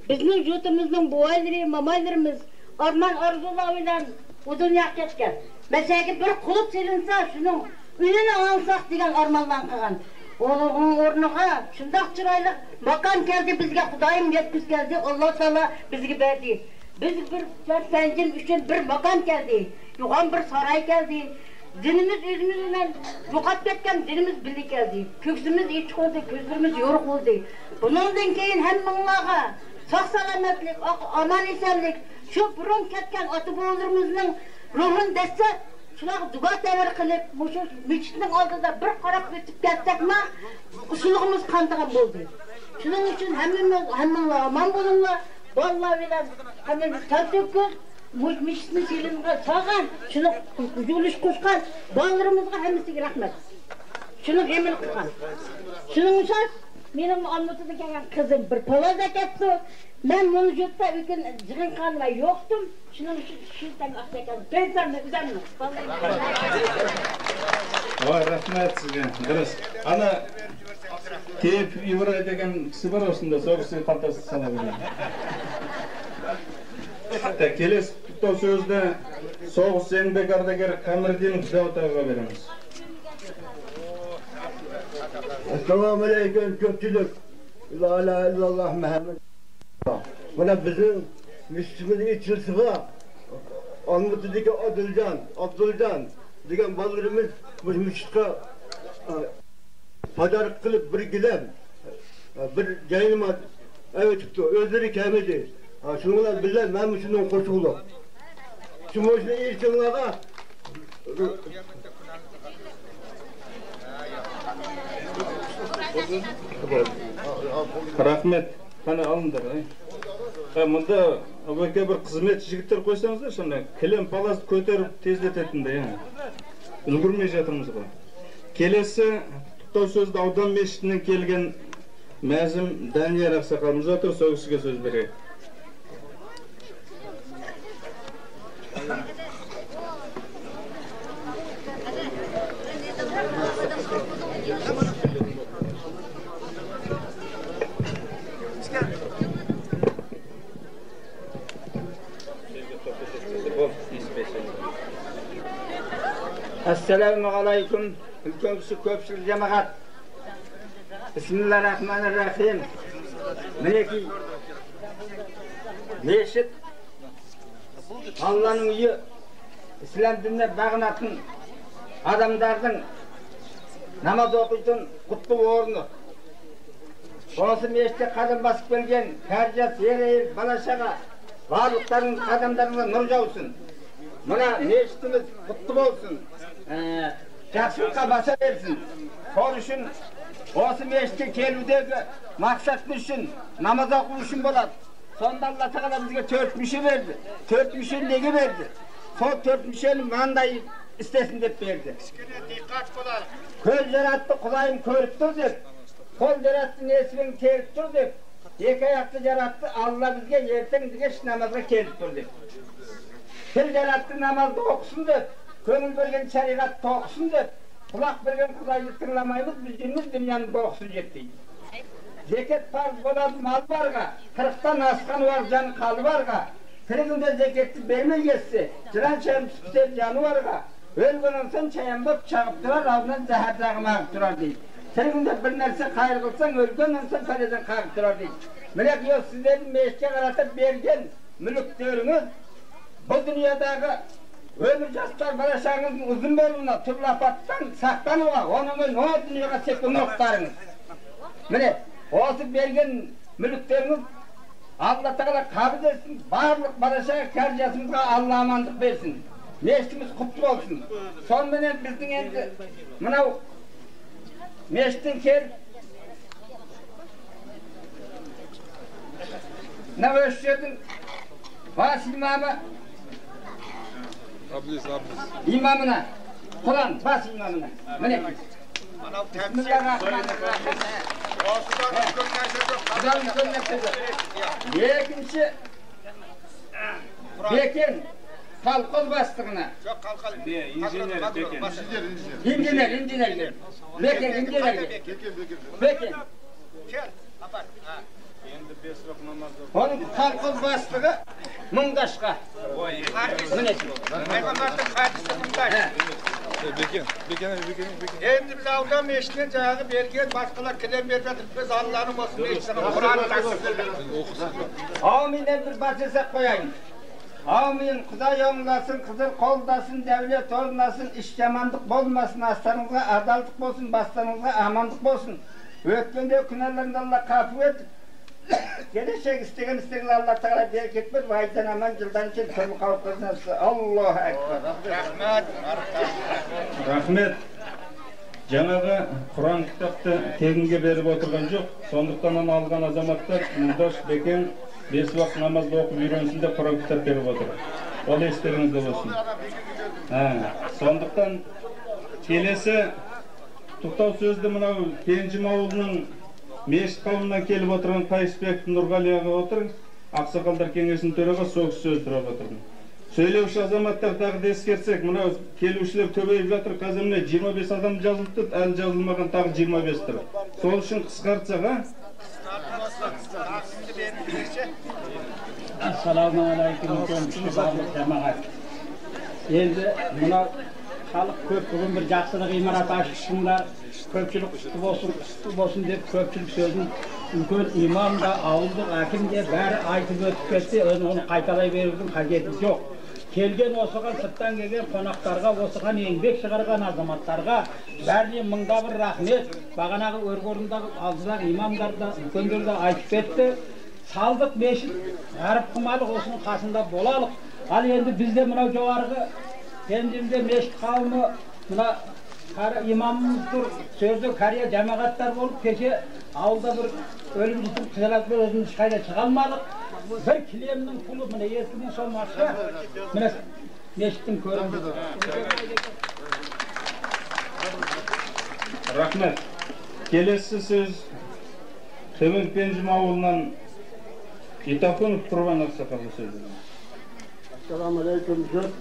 بىزنىڭ يۇرتىمىزنىڭ بوۋايلىرى، مامايلىرىمىز ئارمان ئارزۇلار بىلەن بۇ دۇنياغا كەتكەن. مەسىلەنكى بىر قۇلۇپ سېلىنسا، شۇنىڭ ئۈنىنى ئاڭلىساق دېگەن ئارمانلارنى قىلغان. ئۇنىڭ ئورنىغا شۇنداق چىرايلىق ماكان كەلدى بىزگە، خۇدايىم يەتكۈزگەن، ئاللا تائالا بىزگە بەردى. بىز بىر سەنجىم ئۈچۈن بىر ماكان كەلدى، يوغان بىر ساراي كەلدى. دىنىمىز ئۆزىمىز بىلەن يوقاپ كەتكەن، دىنىمىز بىللە كەلدى. كۆكسىمىز ئېچىق بولدى، كۆزلىرىمىز يورۇق بولدى. بۇنىڭدىن كېيىن ھەممىڭلارغا ساق سالامەتلىك، ئا-، ئامان ئېسەنلىك، شۇ بۇرۇن كەتكەن ئاتا بوۋىلىرىمىزنىڭ روھىنى دەسسەپ، شۇلارغا دۇئا تەۋەر قىلىپ، مۇشۇ مەسچىتنىڭ ئالدىدا بىر قاراپ ئۆتۈپ كەتسەكلا، ئۇسۇلىمىز قانىدىغان بولدى. شۇنىڭ ئۈچۈن ھەممىمىز، ھەممىڭلار ئامان بولۇڭلار، بالىلار بىلەن ھەممىمىز تەر تۆككۈز، مۇشۇ مەسچىتنى سېلىنغان، سالغان، شۇنىڭ ئۈلۈش قوشقان بالىلىرىمىزغا ھەممىسىگە رەھمەت. شۇنىڭ غېمىنى قىلغان. شۇنىڭ ئۈچۈن مېنىڭ ئالمۇتىدىن كەلگەن قىزىم بىر پالاز ئەكەپتۇ. مەن مۇنۇ يۇرتتا ئۆتكەن يىغىنغا مەن يوقتۇم. شۇنىڭ ئۈچۈن شۇ تەڭ ئاق ئەكەن. بەرسەم ئۆزەمنىڭ. ۋاي، رەھمەت سىزگە. دۇرۇس. ئانا، تېيىپ ئىبراھىم دېگەن كىشى بار ئۇستىدا، سوغۇسى قالتاسى سالىدۇ. ھەتتا كېلىس قۇتلۇق سۆزدە سوغۇس يەڭ بىكاردىكى قەمەردىن خۇداۋتاغا بېرىمىز. ئەسسالامۇ ئەلەيكۇم كۆپچىلىك. لا ئىلاھە ئىللاللا مۇھەممەد. مانا بىزنىڭ مەسچىتىمىز ئېچىلىشىغا ئالمۇتىدىكى ئادىلجان، ئابدۇلجان دېگەن بالىلىرىمىز مۇشۇ مەسچىتقا، ئە، پادارك قىلىپ بىر گىلەم، ئە، بىر جايناماز ئەۋېتىپتۇ. ئۆزلىرى كەلمىدى. ھە، شۇنىڭ بىلەن بىللە مەن مۇشۇنىڭ قوشۇلدۇم. شۇ مۇشۇنى ئېيتقىنىڭلارغا رەھمەت. قېنى، ئالىڭلار، ھە. ھە، مۇندا ئاباكا بىر خىزمەتچى يىگىتلەر قويساڭىزلار، شۇنى كىلەم پالاسنى كۆتۈرۈپ تېزلىتىۋېتىڭلار، يا. ئۈلگۈرمەي ياتىمىزغۇ. كېلەسى قۇتلۇق سۆزدە ئاۋدان مەسچىتىدىن كەلگەن مەزىن دانىيار ئاقساقالىمىز ئولتۇر، سوغۇسىغا سۆز بېرەي. ئەسسالامۇ ئەلەيكۇم، ئۈلكەن كىشى، كۆپچىلىك جامائەت. بىسمىللاھىرراھمانىرراھىم. مىنەكى مەسچىت ئاللانىڭ ئۆيى، ئىسلام دىنىنى باغناتتىن ئادەملەرنىڭ ناماز ئوقۇيدىغان قۇتلۇق ئورنى. بولسا مەسچىتكە قەدەم باسىپ كەلگەن كارىجاس، ئېرى، بالا-چاغا، بارلىقلارنىڭ قەدەملىرىڭىزگە نۇر ياغسۇن. مانا مەسچىتىمىز قۇتلۇق بولسۇن. ئە، ياخشىلىققا باسا بەرسۇن. شۇنىڭ ئۈچۈن بولسا مەسچىتكە كېلىۋىدىكى مەقسەت بىر ئۈچۈن، ناماز ئوقۇش ئۈچۈن بولىدۇ. شۇندا ئاللا تائالا بىزگە تۆت مۇشۇ بەردى. تۆت مۇشۇ نېگە بەردى؟ شۇ تۆت مۇشۇنى مانداي ئىستىسىن دەپ بەردى. كىچىككىنە دىققەت قىلايلى. كۆز ياراتتى، خۇدايىم كۆرۈپتۇ دەپ. قول ياراتتى، نېسىۋىڭ تېرىپ تۇر دەپ. ئىككى ئاياقنى ياراتتى، ئاللا بىزگە ئېرتەڭ دېگەچ نامازغا كېلىپ تۇر دەپ. تىل ياراتتى، نامازدا ئوقۇسۇن دەپ. كۆڭۈل بەرگەن شەرىئەت توقۇسۇن دەپ. قۇلاق بەرگەن خۇداينى تىڭلىمايمىز، بىز جىنمىز دۇنيانى بوقسۇن دەپ. زەكەت پەرز بولىدۇ مال بارغا، قىرىقتىن ئاشقان ۋار جان قالى بارغا. تىرىكىڭدە زەكەتنى بەرمەي يەتسە، جىلان چايان پىسىپ كېتەر جانىۋارغا. ئۆلگەن ئىنسان چايان بولۇپ چاغىپ تۇرار، ئالدىن زەھەر داغىم ئاغىپ تۇرار دەيدۇ. تىرىكىڭدە بىر نەرسە قايىل قىلساڭ، ئۆلگەن ئىنسان پەلەدىن قاغىپ تۇرار دەيدۇ. مىلەك يوق سىزلەرنى مەسچىتكە قاراپ بەرگەن مۈلۈكلىرىڭىز بۇ دۇنيادىغا ئۆمۈر جاسلار، بالىچاغىڭىزنىڭ ئۇزۇن بولغىنىغا، تۈرلى ئاپەتتىن ساقلىنىشىغا، ئۇنىڭ بىلەن نۇر دۇنياغا سېپىلىنىپ قارىڭىز. مانا، ھازىر بەرگەن مۈلۈكلىرىڭىز ئاللا تائالا قەبزى ئەتسۇن، بارلىق بالىچاغا، كارىجاسىمىزغا ئاللا ئامانلىق بەرسۇن. مەسچىتىمىز قۇتلۇق بولسۇن. شۇنىڭ بىلەن بىزنىڭ ئەمدى مانا مەسچىتتىن كېلىپ، مانا ئۆشۈدىن باش ئىمامى، ئابلىز، ئابلىز. ئىمامىنا، قۇرئان باش ئىمامىنا. مانا. بىسمىللاھىرراھمانىرراھىم. خۇدانىڭ كۆرمەكتە. ئىككىنچى بېكىن، كالخوز باشلىقىنا. يوق، كالخوز. ئىنژېنېر بېكىن. ئىنژېنېر، ئىنژېنېرگە. بېكىن، ئىنژېنېرگە. بېكىن. كەل، ئاپار. ھە. ئۇنىڭ كالخوز باشلىقى مۇڭداشقا. مىنەتتار. پەيغەمبەرنىڭ قاردىشى مۇڭداش. ھە. بېكىن، بېكىن، بېكىن، بېكىن. ئەمدى بىز ئالدان مەسچىتنى جايىغا بەرگەن، باشقىلار كىلەم بەرگەن، بىز ئاللانىڭ بولسۇن مەسچىتىنىڭ قۇرئان تەقسىم. ئامىن دەپ بىر باسسا سەپ قويايلى. ئامىن. خۇداي ئوڭلاسۇن، قىزىل قوللاسۇن، دەۋلەت ئورناسۇن، ئىش يامانلىق بولماسۇن، ئاستىڭىزغا ئاداللىق بولسۇن، باستىڭىزغا ئامانلىق بولسۇن. ئۆتكەندە گۇناھلىرىمنى ئاللا ئەپۇ ئېتىپ، كېلەچەك ئىستىگەن ئىستىكلەر ئاللا تائالا بەرىكەت بېرىپ، ۋايدىن ئامان، جىلدان چىن، تۈرمە قاۋۇپ قىلسۇن. ئاللاھۇ ئەكبەر. رەھمەت. رەھمەت. جامائەت، قۇرئان كىتابنى تېگىنگە بېرىپ ئولتۇرغان جۇق. شۇنداقتىن ئۇنى ئالغان ئازاماتلار مۇڭداش بېكىن بەش ۋاق نامازنى ئوقۇپ يۈرۈنسۇن دەپ قۇرئان كىتاب بېرىپ ئولتۇر. ئۇ ئېسىڭلاردا بولسۇن. ھە، شۇنداقتىن كېلىسى توختاۋ سۆزدە مانا پەنجىم ئاۋۇلىنىڭ مەسچىت قەۋمىدىن كېلىپ ئولتۇرغان قايسى بەگ نۇرغالى ئاغا ئولتۇر. ئاقساقاللار كېڭىشىنىڭ تۆرىغى سوكۇس سۆز تۇرۇپ ئولتۇردى. سۆيلەۋچى ئازاماتلار تەقدىر ئەسكەرتسەك، مانا كېلىۋچىلەر كۆپەيىپ ياتىدۇ. قەزىمنى يىگىرمە بەش ئادەم جازىلىپتۇ، ئەل جازىلمىغان تاغ يىگىرمە بەشتۇر. شۇنىڭ ئۈچۈن قىسقارتساق، ھە؟ ئەسسالامۇ ئەلەيكۇم، جامائەت. ئەمدى مانا خەلق كۆپ، بۈگۈن بىر جاقسىلىق ئىمارەت ئاچقۇچىلار كۆپچىلىك قۇتلۇق بولسۇن، قۇتلۇق بولسۇن دەپ كۆپچىلىك سۆزىنى ئۈلكەن ئىمام دا، ئاۋۇللۇق ھاكىم دە بەرى ئېيتىپ ئۆتۈپ كەتتى. ئۆزى ئۇنى قايتىلايبېرىدىغان ھاجىتىمىز يوق. كەلگەن بولسىغان، سىرتتىن كەلگەن قوناقلارغا بولسىغان، يەڭگەك چىقارغان ئازاماتلارغا بەرى مىڭدا بىر رەھمەت. باغاناغى ئۆرگۈرۈمدە ئالدىدا ئىماملار دا، ئۈلكەنلەر دە ئېيتىپ كەتتى. سالدۇق مەسچىت غەرب قۇمالىق ئوسنىڭ قاسىندا بولايلۇق. ھالى ئەمدى بىزدە مانا جاۋارغا پەنجىمدە مەسچىت قەۋمى مانا قارى ئىمامىمىز تۇر، سۆزدە قارىيا جامائەتلەر بولۇپ، كېچە ئاۋۇلدا بىر ئۆلۈم يېتىم قىيالاتلار ئۆزىنى چىقايدا چىقالمادۇق. بىر كىلىمنىڭ پۇلى مانا يەتتە مىڭ سوم ئاقچا. مانا مەسچىتتىن كۆرۈندى. رەھمەت. كېلىسى سۆز خېمىر پەنجىم ئاۋۇلىنىڭ ئىتاخۇنوف قۇربان ئاقساقالغا سۆز بېرىمەن. ئەسسالامۇ ئەلەيكۇم، جۇت.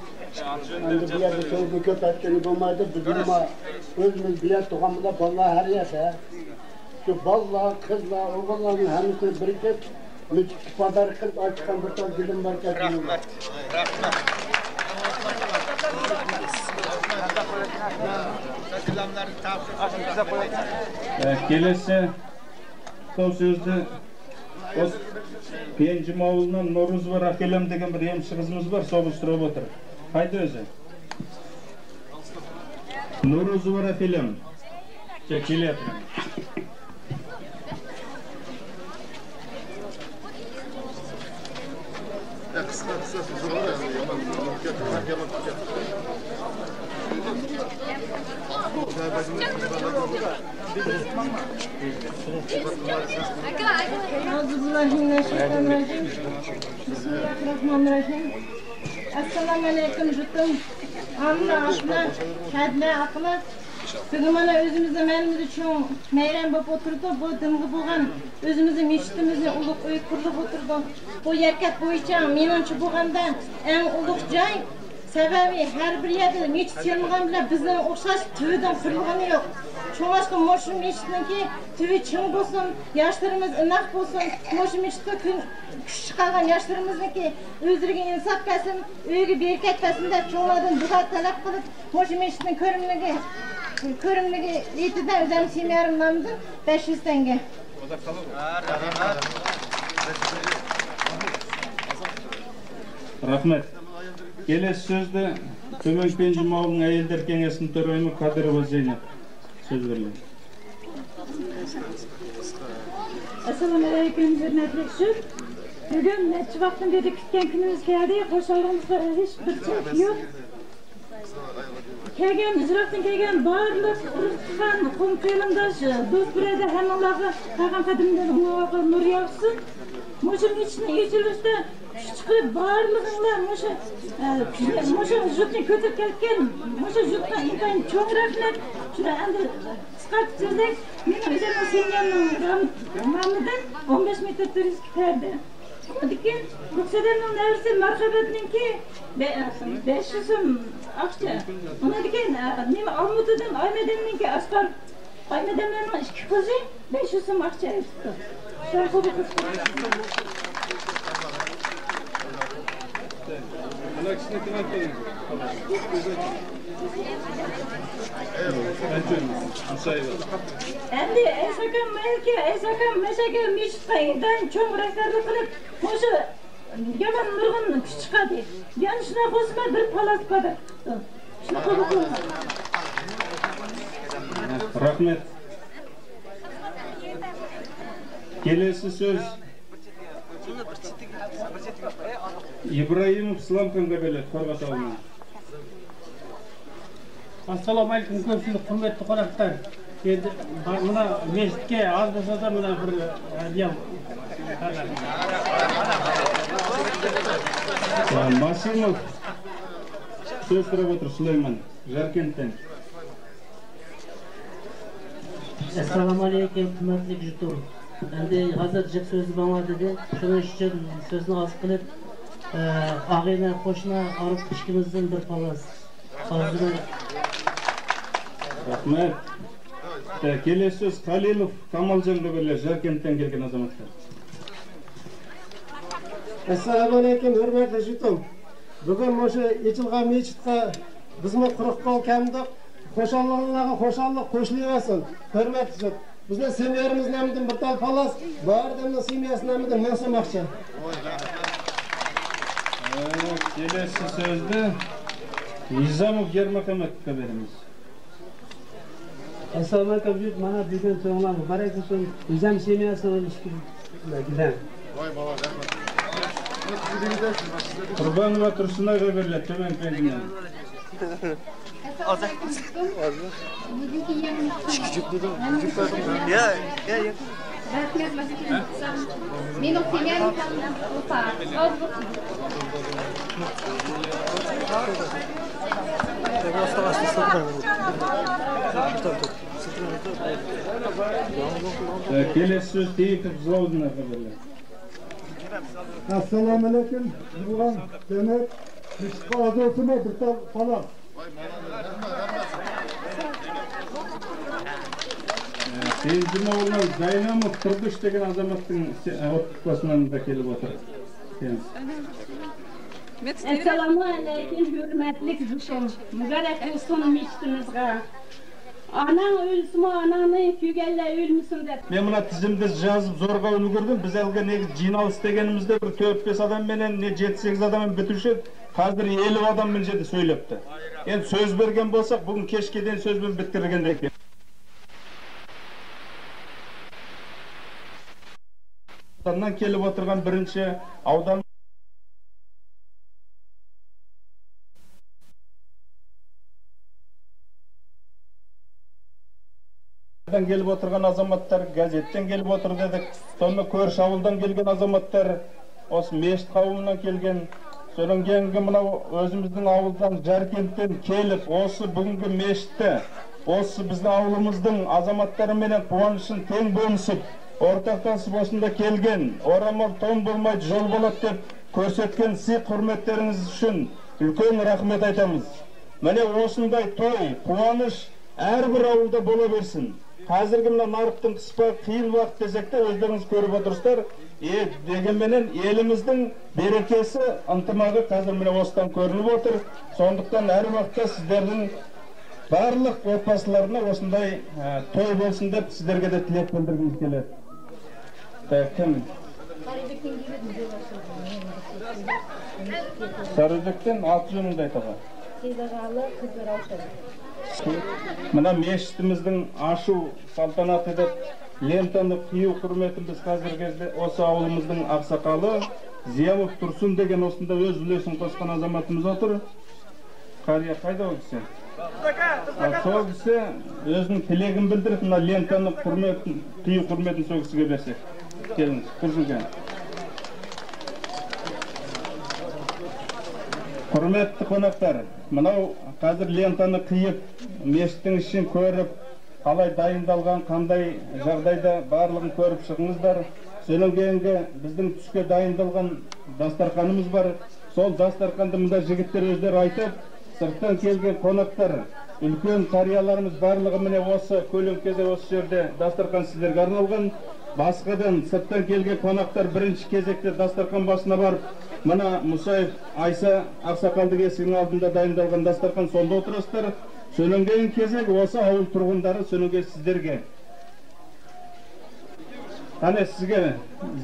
ئەمدى بۇ يەردە سۆزنى كۆپ ئېيتقىلى بولمايدۇ. بىزنىڭ ئۆزىمىز بىلەن تۇغانلار، بالىلار ھەر يەردە. شۇ بالىلار، قىزلار، ئوغۇللارنىڭ ھەممىسىنى بىرىكىپ، مەسچىتكە پاداركا قىلىپ ئاچىققان بىر تال گۈلۈم باركەن. رەھمەت. رەھمەت. Ee, kelesi bu sözde o Penci Moğolundan Noruz var Akelem degen bir emşi kızımız var, sobu sürüp otur. Haydi özü. Noruz var Akelem. Çekil yatırın. أعوذ بالله من الشيطان الرجيم. بسم الله الرحمن الرحيم. ئەسسالامۇ ئەلەيكۇم، جۇتۇم. ئانىلار، ئاتىلار، كەدىلەر، ئاكىلار. بۈگۈن مانا ئۆزىمىزنىڭ مەھەللىمىزدە چوڭ مەيرەم بولۇپ ئولتۇرىدۇ. بۇ دىنغا بولغان ئۆزىمىزنىڭ مەسچىتىمىزنىڭ ئۇلۇغ ئۆيى قۇرۇلۇپ ئولتۇرىدۇ. بۇ يەركەنت بويىچە مېنىڭچە بولغاندا ئەڭ ئۇلۇغ جاي. سەۋەبى، ھەر بىر يەردە مەسچىت سېلىنغان بىلەن بىزنىڭ ئوخشاش تۈۋىدىن قۇرۇلغىنى يوق. شۇڭلاشقا مۇشۇ مەسچىتنىڭكى تۈۋى چىڭ بولسۇن، ياشلىرىمىز ئىناق بولسۇن، مۇشۇ مەسچىتكە كۈن، كۈچ چىقارغان ياشلىرىمىزنىڭكى ئۆزلىرىگە ئىنساپ بەرسۇن، ئۆيىگە بەرىكەت بەرسۇن دەپ چوڭلاردىن دۇئا تەلەپ قىلىپ، مۇشۇ مەسچىتنىڭ كۆرۈملۈكى، كۆرۈملۈكى ھېيتىدە ئۆزۈم سېمىيەرىم نامىدىن بەش يۈز تەڭگە. رەھمەت. كېلەسى سۆزدە تۈمەن پەنجى ماۋۇنىڭ ئەيەللەر كېڭەشنىڭ تۆرەيمۇ قادىروۋا زەينەپ سۆز بېرىلىدۇ. ئەسسالامۇ ئەلەيكۇم، ھۆرمەتلىك جۇت. بۈگۈن نەچچە ۋاقىتتىن بېرى كۈتكەن كۈنىمىز كەلدى. خۇشاللىقىمىزغا ھېچ بىر چەك يوق. كەلگەن، يىراقتىن كەلگەن بارلىق ئۇرۇق-تۇغقان، قوم قېرىنداش، دوست بۇرادەر ھەممىڭلارغا قەدەم قەدىمىدىن ئۇنىڭغا نۇر ياغسۇن. مۇشۇ مەسچىتنىڭ ئېچىلىشىدا كۈچ چىقىرىپ بارلىقىڭلار مۇشۇ، ئە، مۇشۇ جۇتنى كۆتۈرۈپ كەلگەن مۇشۇ جۇتقا ئىنتايىن چوڭ رەھمەت. شۇنداق ئەمدى قىسقارتىپ سۆزلەي، مېنىڭ ئۆزۈمنىڭ سېمىيەمنىڭ نامىدىن ئون بەش مېتىر تۆت يۈز پەردە. ئۇنىڭدىن كېيىن رۇخسەت ئەمنىڭ نەۋرىسى مارھابەتنىڭكى بە-، بەش يۈز سوم ئاقچا. ئۇنىڭدىن كېيىن، ئە، نېمە، ئالمۇتىدىن ئايمەدەمنىڭكى ئاسقار. ئايمەدەمنىڭ ئىككى قىزى بەش يۈز سوم ئاقچا ئېلىپتۇ. ساڭا قوبۇل قىلسۇن. ئەمدى ئەيساكام مەيلىكى، ئەيساكام مەشەگە مەسچىتقا ئىنتايىن چوڭ رەھبەرلىك قىلىپ، مۇشۇ يامان نۇرغۇن كۈچ چىقاردى. يەنە شۇنداق بولسىمۇ بىر پالاس پەدە. شۇنداق قوبۇل قىلىڭلار. رەھمەت. كېلەسى سۆز ئىبراھىموف ئىسلامخانغا بېرىلىدۇ، قورغاس ئاۋۇلىنىڭ. ئەسسالامۇئەلەيكۇم، كۆپچىلىك، ھۆرمەتلىك قوناقلار. ئەمدى مانا مەسچىتكە ئاز بولسا مانا بىر ھەدىيە. ماسىموف سۆز سوراپ ئولتۇر، سۇلايمان، ياركەنتتىن. ئەسسالامۇئەلەيكۇم، ھۆرمەتلىك جۇتۇم. ئەمدى ھازىر جىق سۆزلىمەڭلار دېدى. شۇنىڭ ئۈچۈن سۆزنى ئاز قىلىپ، ئە، ئاغىنە، قوشنا، ئارۇق ئىككىمىزدىن بىر پالاس. ھازىر. رەھمەت. ئە، كېلەسى سۆز خەلىلوف كامالجانغا بېرىلىدۇ، ياركەنتتىن كەلگەن ئازاماتلار. ئەسسالامۇئەلەيكۇم، ھۆرمەتلىك جۇتۇم. بۈگۈن مۇشۇ ئېچىلغان مەسچىتكە بىزمۇ قۇرۇق قول كەلمىدۇق. خۇشاللىقىڭلارغا خۇشاللىق قوشۇلۇۋەرسۇن، ھۆرمەتلىك جۇت. بىزنىڭ سېمىيەمىزنىڭ نامىدىن بىر تال پالاس، مۇھەررىرنىڭ سېمىيەسىنىڭ نامىدىن مىڭ سوم ئاقچا. كېلەسى سۆزنى نىزاموف يەرمۇھەممەتكە بېرىمىز. ئەسسالامۇئەلەيكۇم، جۇت. مانا بۈگۈن تويۇڭلار مۇبارەك بولسۇن. نىزام سېمىيەسىنىڭ ئىككى گىدەم. قۇربانوۋا تۇرسۇنئايغا بېرىلىدۇ، تۈمەن پەنجىمەن. يا، يا، يا. رەھمەت، مەسىلەن، مېنىڭ سېمىيەم ئوپا. كېلەسى سۆز تېيىپ زاۋۇدىنى قىلدۇرىمىز. ئەسسالامۇئەلەيكۇم، جۇۋان، دېمەك، مىشقا ئاز بولسىمۇ بىر تال پالاس. سېنجىموۋلان زەيناموف تۇردۇش دېگەن ئازاماتنىڭ ئوتتۇز پاسماندا كېلىپ ئولتۇرۇپتۇ. ئەسسالامۇ ئەلەيكۇم، ھۆرمەتلىك زۇكۇم. مۇبارەك بولسۇن مېچىتىمىزغا. ئاناڭ ئۆلسىمۇ، ئاناڭنى كۆرگەنلەر ئۆلمىسۇن دەپ. مەن مۇنۇ تىزىمدا يازىپ زورغا ئۈلگۈردۈم. بىز ھېلىقى نېگىز جىنالىس دېگىنىمىزدە بىر تۆت-بەش ئادام مەن، نە يەتتە-سەككىز ئادام مەن پۈتۈشۈپ، ھازىر ئەللىك ئادام مەن يەردە سۆيلەپتۇ. ئەمدى سۆز بەرگەن بولساق، بۈگۈن كەچكە دېگەن سۆز بىلەن پۈتتۈرگەندەك. ئاۋداندىن كېلىپ ئولتۇرغان بىرىنچى ئاۋدان. كېلىپ ئولتۇرغان ئازاماتلار، گازېتتىن كېلىپ ئولتۇردى دېدۇق. سوندا كۆرشى ئاۋۇلدىن كەلگەن ئازاماتلار، ئوسۇ مەشىت قاۋمىدىن كەلگەن. سۆلەنگەنگە مۇناۋ ئۆزىمىزنىڭ ئاۋۇلدىن جاركەنتتىن كېلىپ، ئوسۇ بۈگۈنكى مەشىتتە، ئوسۇ بىزنىڭ ئاۋۇلىمىزنىڭ ئازاماتلىرى بىلەن قۇۋانچىنى تەڭ بۆلۈشۈپ، ئورتاقلىشىپ ئاشۇندا كەلگەن، ئورامال تون بولمايدۇ، يول بولىدۇ دەپ كۆرسەتكەن سىزگە ھۆرمەتلىرىڭىز ئۈچۈن ئۈلكەن رەھمەت ئېيتىمىز. مانا ئوشۇنداي توي، قۇۋانچ ھەر بىر ئاۋۇلدا بولا بەرسۇن. ھازىرقى مۇناۋ نارتىن قىسقا قىيىن ۋاقىت دېسەكتە، ئۆزلىرىڭىز كۆرۈپ ئولتۇرۇسىلار. ئە، دېگەن بىلەن ئېلىمىزنىڭ بەرىكىتى، ئىنتىماقى ھازىر مانا ئوسۇندىن كۆرۈنۈپ ئولتۇر. شۇنداقتىن ھەر ۋاقىتتا سىزلەردىن بارلىق ئوتپاسلارنى ئوشۇنداي، ئە، توي بولسۇن دەپ سىزلەرگە دە تىلەك بىلدۈرگۈم كېلىدۇ. كىم؟ سارىبېكتىن ئالتە يۈز مىڭ دەيدىغۇ. مانا مەشىتىمىزنىڭ ئاشۇ سالتاناتى دەپ لېنتانى قىيۇ ھۆرمىتىمىز ھازىرقى ۋاقىتتا ئوسۇ ئاۋۇلىمىزنىڭ ئاقساقالى زىياۋۇت تۇرسۇن دېگەن ئوسۇندا ئۆز ئۈلۈشىنى قوشقان ئازاماتىمىز ئولتۇر. قارىيا قايدا ئۇ كىشى؟ سوغىسى ئۆزىنىڭ تىلەكىنى بىلدۈرۈپ، مۇناۋ لېنتانى ھۆرمەت، قىيۇ ھۆرمەتىنى سوغىسىغا بەرسەك. كېلىڭ، تۇرسۇن ئاكا. ھۆرمەتلىك قوناقلار، مۇناۋ ھازىر لېنتانى قىيىپ، مەشىتنىڭ ئىشىنى كۆرۈپ، قالاي دايىندالغان، قانداي جاغدايدا بارلىقىنى كۆرۈپ چىقىڭىزلار. سۆلەنگەنگە بىزنىڭ چۈشكە دايىندالغان داستارخانىمىز بار. شۇ داستارخاندا مۇنداق يىگىتلەر ئۆزلىرى ئېيتىپ، سىرتتىن كەلگەن قوناقلار، ئۈلكەن قارىيالارىمىز بارلىقى مانا ئوسۇ كۆلەم كېزەك ئوسۇ يەردە داستارخان سىزلەرگە ئارنالغان. باشقىدىن سىرتتىن كەلگەن قوناقلار بىرىنچى كېزەكتە داستارخان باشىنا بارىپ، مانا مۇسايېف ئايسا ئاقساقالدىكى ئەسكىنىڭ ئالدىدا دايىندالغان داستارخان سولدا ئولتۇرۇسىلار. سۆلەنگەن كېزەك ئوسۇ ئاۋۇل تۇرغۇنلىرى سۆلەنگەن سىزلەرگە. قېنى سىزگە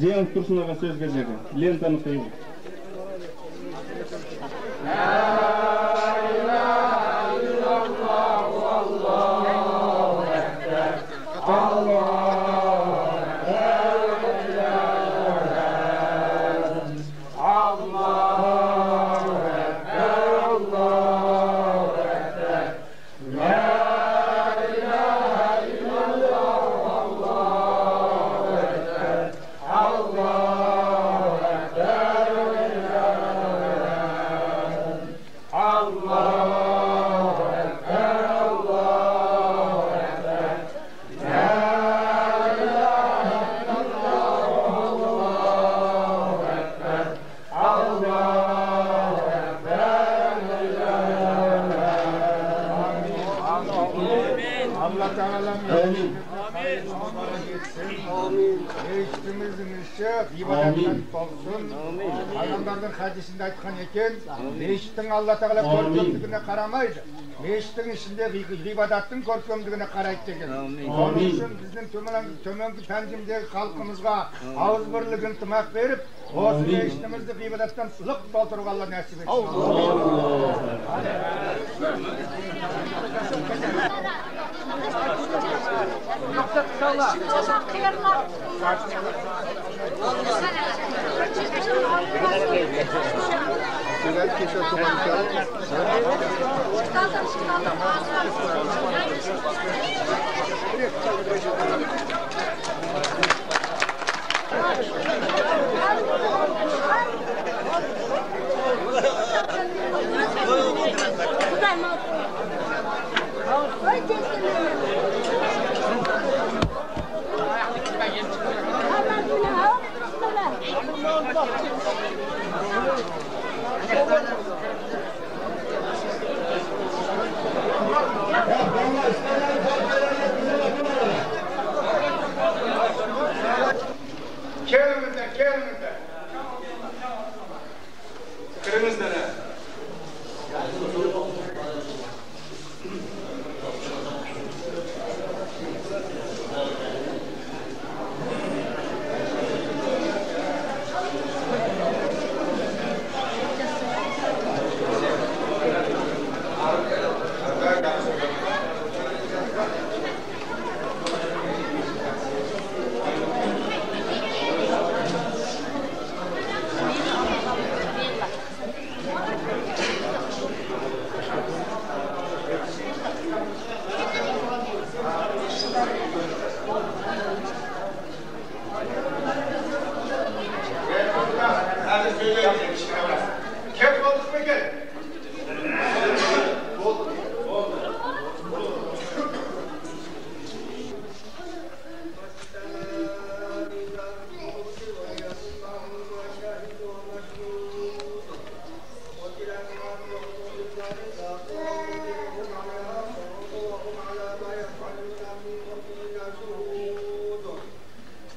زىياۋۇت تۇرسۇن ئاغا سۆز بېرىدۇ. لېنتانى قويۇڭ. ئاللا تائالا ئامىن. مەشىتىمىزنىڭ ئىچى ئىبادەتتىن تولسۇن. پەيغەمبەرنىڭ ھەدىسىندە ئېيتقان ئىكەن، مەشىتنىڭ ئاللا تائالا كۆرۈپ تۇرىدىغىنىغا قارىمايدۇ. مەشىتنىڭ ئىچىدە ئىبادەتنىڭ كۆركەملىكىگە قارايدۇ دېگەن. ئۇنىڭ ئۈچۈن بىزنىڭ تۆمۈن، تۆمۈنكى پەنجىمىزدىكى خەلقىمىزگە ئاغزى بىرلىك ئىنتىماق بېرىپ، ھازىر مەشىتىمىزنى ئىبادەتتىن لىق تولدۇرغانلار نەسىپ ئەتسۇن.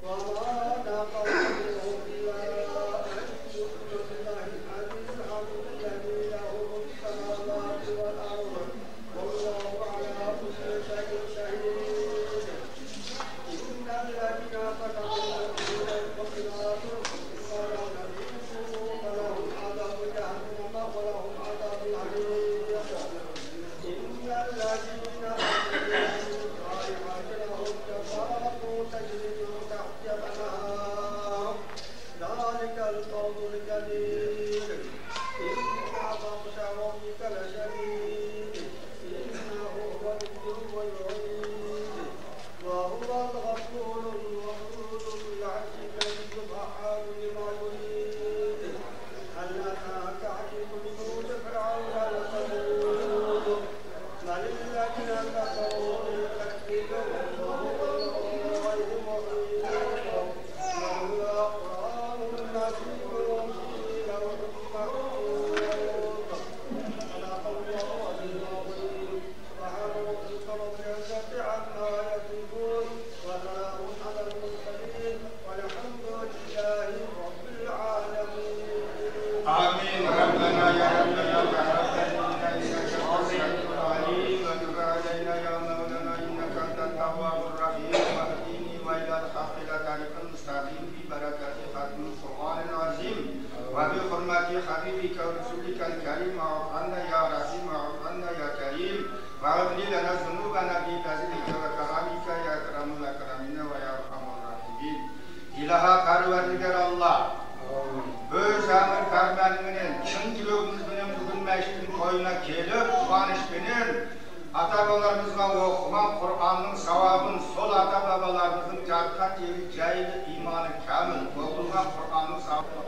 وما نقموا منهم إلا أن يؤمنوا بالله العزيز الحميد الذي له ملك السماوات والأرض والله على كل شيء شهيد. إن الذين كفروا والمؤمنون والمؤمنات والكفار والمشركين فلهم عذاب جهنم ولهم عذاب الحريق. إن الذين آمنوا وعملوا الصالحات لهم جنات تجري من تحتها الأنهار ذلك الفوز الكبير. إن بطش ربك لشديد. إنه هو يبدئ ويعيد. وهو الغفور الودود ذو العرش المجيد فعال لما يريد. هل أتاك حديث جنود فرعون وثمود. بل الذين كفروا بتكذيبهم وهم غير مؤمنون. لولا قرآن مجيد في لوح محفوظ. صدق الله العظيم. سبحان ربك رب العزة عما يصفون. وسلام على المرسلين. والحمد لله رب العالمين. آمين. ربنا يا ربنا تقبل منا إنك أنت السميع العليم وتب علينا يا مولانا إنك أنت التواب الرحيم واهدني وإلى الحق إلى طريق المستقيم ببركة ختم القرآن العظيم وبحرمة حبيبك ورسولك الكريم واعف عنا يا رحيم واعف عنا يا كريم واغفر لنا ذنوبنا بفضلك وكرمك يا أكرم الأكرمين ويا أرحم الراحمين. ئىلاھا پەرۋەردىگار ئاللا، ئۆز ئەمر پەرمانىڭ بىلەن چىن يۈرىكىمىز بىلەن بۈگۈن مەسچىتنىڭ قوينىغا كېلىپ، قۇۋانچ بىلەن ئاتا-بابىلىرىمىزغا ئوقۇغان قۇرئاننىڭ ساۋابىنى، سول ئاتا-بابىلىرىمىزنىڭ ياتقان يېرى جايىدا ئىمانى كامىل، ئوقۇلغان قۇرئاننىڭ ساۋابى.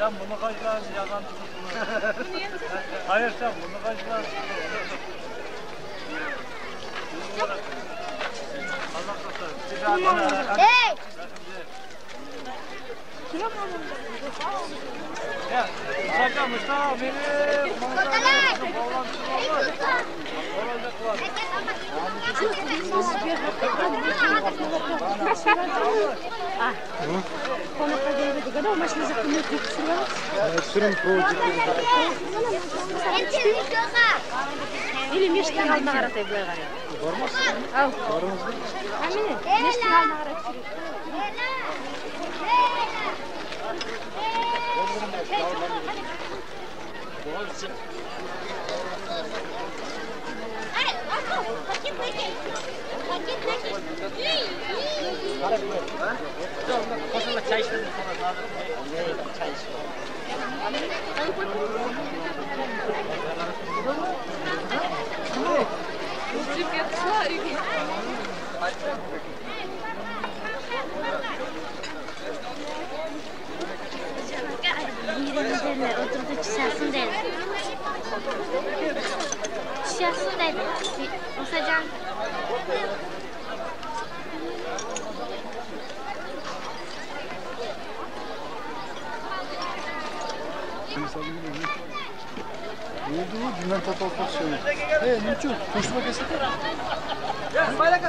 سەن بۇنى قاچىلارنى ياغان. ھايىر، سەن بۇنى قاچىلارنى. ھەي! قوناققا كەلگەندە ماشىنا سۈرۈپ، سۈرۈپ. ئىلى مەشىتنىڭ ئالدىغا قاراپ بۇلارغا. بارماسسىز؟ ئاۋ. بارىڭىزمۇ؟ ھە، مىنى مەشىتنىڭ ئالدىغا قاراپ سۈرۈپ. ئولتۇرىدۇ، چۈشەرسىڭ دەيدۇ. چۈشەرسىڭ دەيدۇ. مۇساجان. Ne oldu bu? Dünden tatlı olsun. Hey, ne için? Koşma kesildi. Ya, İsmail Aka.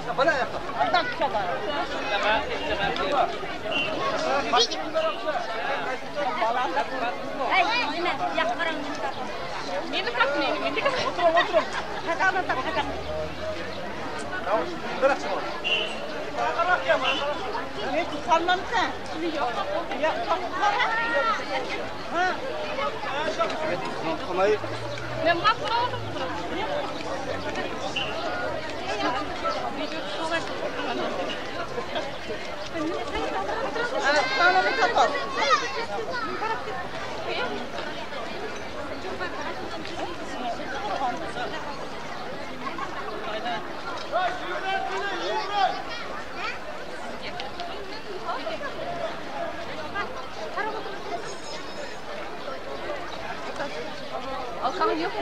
Ya, bana yapma. Adam çıkar. Hey, yine, yak karanlıkta. Meni tap, meni, meni tap. Oturun, oturun. Hadi, al, al, hadi. Tamam, bırak şimdi. Ne, tutandan sen? Yok. Ya, tamam. Ha. Halkanın yok mu?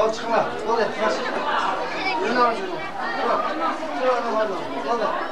Ol chiqma. Ol, ol. Ol, ol.